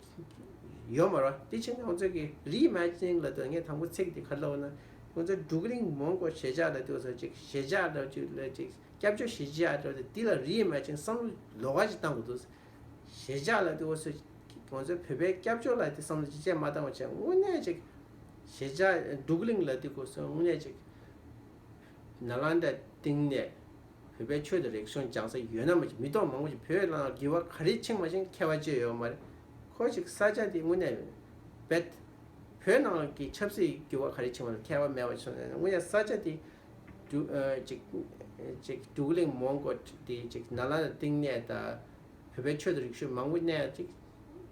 ཡོད་མ་རེད། དེ་བྱས་ན་ང་ཚོ་གི་རི་མེ་ཇིན་ལབ་དུས་ངས་དང་པོ་ཚིག་དེ་ག་རེ་ལབ་ན་ང་ཚོ་འབྲུག་གླིང་མོན་གྷོ་གཞིས་ཆགས་ལབ་དུས་ཚོད་ཅིག་གཞིས་ཆགས་ལབ་ཅིག་ལ་ཅིག་སྐྱབས་བཅོལ་གཞིས་ཆགས་ལབ་དུས་འདི་ལ་རི་མེ་ཇིན་བསམ་བློ་ལོགས་ཀ་ཅིག་བཏང་དགོས་འདུག་གཞིས་ཆགས་ལབ་དུས་ཚོད་ང་ཚོ་བོད་པའི་སྐྱབས་བཅོལ་ལ་དེ་བསམ་བློ་ཅིག་ཅིག་མ་བཏང་བ་བྱས་དངོས་གནས་ཅིག་གཞིས་ཆགས་འབྲུག་གླིང་ལབ་དུས་ཚོད་དངོས་གནས་ཅིག་ནཱ་ལནྡཱ་གཏིང་ནས། བོད་པའི་ཆོས་དང་རིག་གཞུང་སྦྱང་ས་ཡོད་ན་མ་གཞི་མི་ཐོག་མང་པོ་ཞིག་བོད་ནང་ལ་འགྱུར་བ་ག་རེ་ཕྱིན་མ་ཕྱིན་ཁྱད་པར་ཅི་ཡོད་མ་རེད། ཁོ་ཅིག་ས་ཆ་དེ་དངོས་གནས་བེད། བོད་ནང་གི་ཆབ་སྲིད་འགྱུར་བ་ག་རེ་ཕྱིན་མ་ཁྱད་པར་མེད་པ་བྱུང་ནས་དངོས་གནས་ས་ཆ་དེ་འབྲུ་ཨ་ཅིག་ཅིག་འབྲུག་གླིང་མོན་གྷོ་དེ་ཅིག་ནཱ་ལནྡཱ་བསྟི་གནས་དང་བོད་པའི་ཆོས་དང་རིག་གཞུང་མང་པོ་གནས་ཅིག་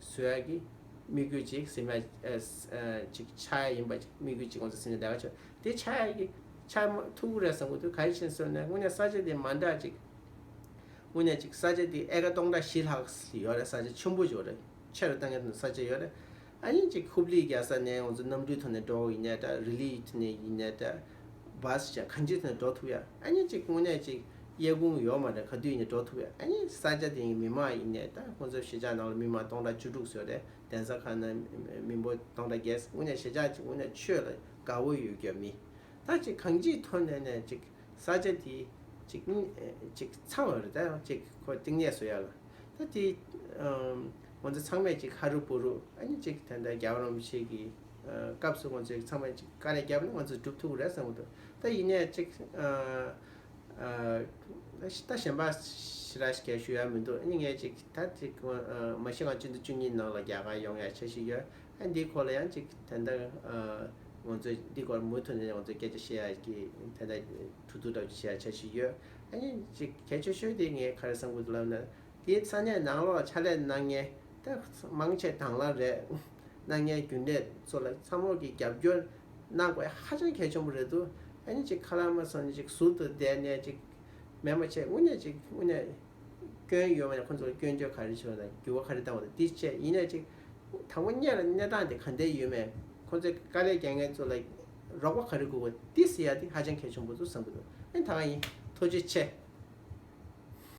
བཟོ་ཡག་གི་དམིགས་ཡུལ་ཅིག་སེམས་ཡ་ཨ་ཨ་ཅིག་ཆགས་ཡ་ཡིན་པ་ཅིག་དམིགས་ཡུལ་ཅིག་ང་ཚོ་སེམས་ཡ་ལས་ཀ་ཆོག་དེ་ཆགས་ཡ་གི་ཆགས་མ་ཐུབ་ཀྱི་རེད་བསམ་གི་འདུག་ག་རེ་བྱས་ཟེར་ན་དངོས་གནས་ས་ཆ་དེ་མ་འདྲ་ཅིག་དངོས་གནས་ཅིག་ས་ཆ་དེ་ཨེ་ཀ་སྟོང་ཕྲག་བཞི་ལྷག་ཡོད་རེད། ས་ཆ་ཆེན་པོ་ཡོད་རེད། ཆེ་རུ་བཏང་ཡ་ས་ཆ་ཡོད་རེད། ཨ་ནི་ཅིག་ཧུབ་ལི་རྒྱལ་ས་ནས་ང་ཚོ་གནམ་གྲུའི་ཐོག་ནས་འགྲོ་བ་ཡིན་ནའི་འདྲ། རི་ལིའི་ཐོག་ནས་ཡིན་ནའི་འདྲ། བཱས་ཅིག་གང་ཅིའི་ཐོག་ནས་འགྲོ་ཐུབ་ཡ། ཨ་ནི་ཅིག་དངོས་གནས་ཅིག་གཡས་ཁུངས་ཡོད་མ་རེད། ག་དུས་ཡིན་ནའི་འགྲོ་ཐུབ་ཡ། ཨ་ནི་ས་ཆ་དེའི་མི་མང་ཡིན་ནའི་འདྲ། ཁོང་ཚོའི་གཞིས་ཆགས་ནང་ལ་མི་མང་སྟོང་ཕྲག་བཅུ་དྲུག་ཡོད་རེད། གདན་ས་ཁག་ན་མི་འབོར་སྟོང་ཕྲག་བརྒྱད། དངོས་གནས་གཞིས་ཆགས་ཅིག་དངོས་གནས་ཆོས་ལ་དགའ་བོ་ཡོད་རྒྱུ་མི། ད་ཅིག་གང་ཅིའི་ཐོག་ནས་ནས་ཅིག་ས་ཆ་དེ་ཅིག་ཅིག་ཚང་བ་རེད། ད་ཡང་ཅིག་ཁོ་བསྟི་གནས་བཟོ་ཡ་ལ་ད་དེ་ང་ཚོ་ཚང་མས་ཅིག་ཧ་རུ་བུ་རུ་ཨ་ནི་ཅིག་ད་ལྟ་རྒྱལ་བ་རིན་པོ་ཆེ་གི་སྐབས་སུ་ང་ཚོས་ཚང་མས་ཅིག་དཀའ་ལས་བརྒྱབ་ན་ང་ཚོས་སྒྲུབ་ཐུབ་ཀྱི་རེད་བསམ་གྱི་འདུག་ད་ཡིན་ནའི་ཅིག་ད་གཞན་པ་ཞེ་དྲག་ཞིག་ཞུ་ཡ་མི་འདུག་ཨ་ནི་ངས་ཅིག་ད་ཅིག་མ་གཞི་ང་ཕྱི་ཟླ་བཅུ་གཉིས་ནང་ལ་རྒྱ་གར་ཡོང་ཡ་འཆར་གཞི་ཡོད། ཨ་འདིའི་སྐོར་ལ་ཡང་ཅིག་ད་ལྟ་ང་ཚོས་འདིའི་སྐོར་མུ་མཐུད་ནས་ང་ཚོས་སྐད་ཆ་བཤད་ཡ་གི་ད་ལྟ་གྲོས་བསྡུར་འདྲ་བོ་ཅིག་བྱེད་ཡ་འཆར་གཞི་ཡོད། ཨ་ནི་ཅིག་གལ་ཆེ་ཤོས་དེ་ངས་ག་རེ་བསམ་གྱི་འདུག་ལབ་ན། དེའི་ས་གནས་ནང་ལོགས་ཕྱག་ལས་གནང་མཁན་ད་མང་ཆེ་དྭང་བླངས་རེད། གནང་མཁན་རྒྱུན་ལས་ཚོ་ལ་ཚང་མ་གིས་རྒྱབ་སྐྱོར་གནང་དགོས་ཧ་ཅང་གལ་ཆེན་པོ་རེད་འདུག་ཨ་ནི་ཅིག་ཁ་ལག་མ་ཟ་ནས་ཅིག་ཟུར་དུ་བསྡད་ནས་ཅིག་མེད་མ་བྱས་དངོས་གནས་ཅིག་དངོས་གནས་སྐྱོན་ཡོད་མ་ཡོད་ཁོང་ཚོ་ལ་སྐྱོན་བརྗོད་ག་རེ་བྱས་པ་དང་འགྱུར་བ་ག་རེ་བཏང་བ་དང་འདི་བྱས་ཡིན་ནས་ཅིག་དང་པོ་ཉིད་ལ་གནས་སྟངས་དེ་ག་འདྲ་ཡོད་མེད། ཁོང་ཚོས་དཀའ་ལས་རྒྱག་མཁན་ཚོ་ལ་རོགས་པ་ག་རེ་དགོས་པ་འདི་ཟེར་ཡ་དེ་ཧ་ཅང་གལ་ཆེན་པོ་འདུག་བསམ་གྱི་འདུག་ཨ་ནི་ད་ག་ཡིན། ཐུགས་རྗེ་ཆེ།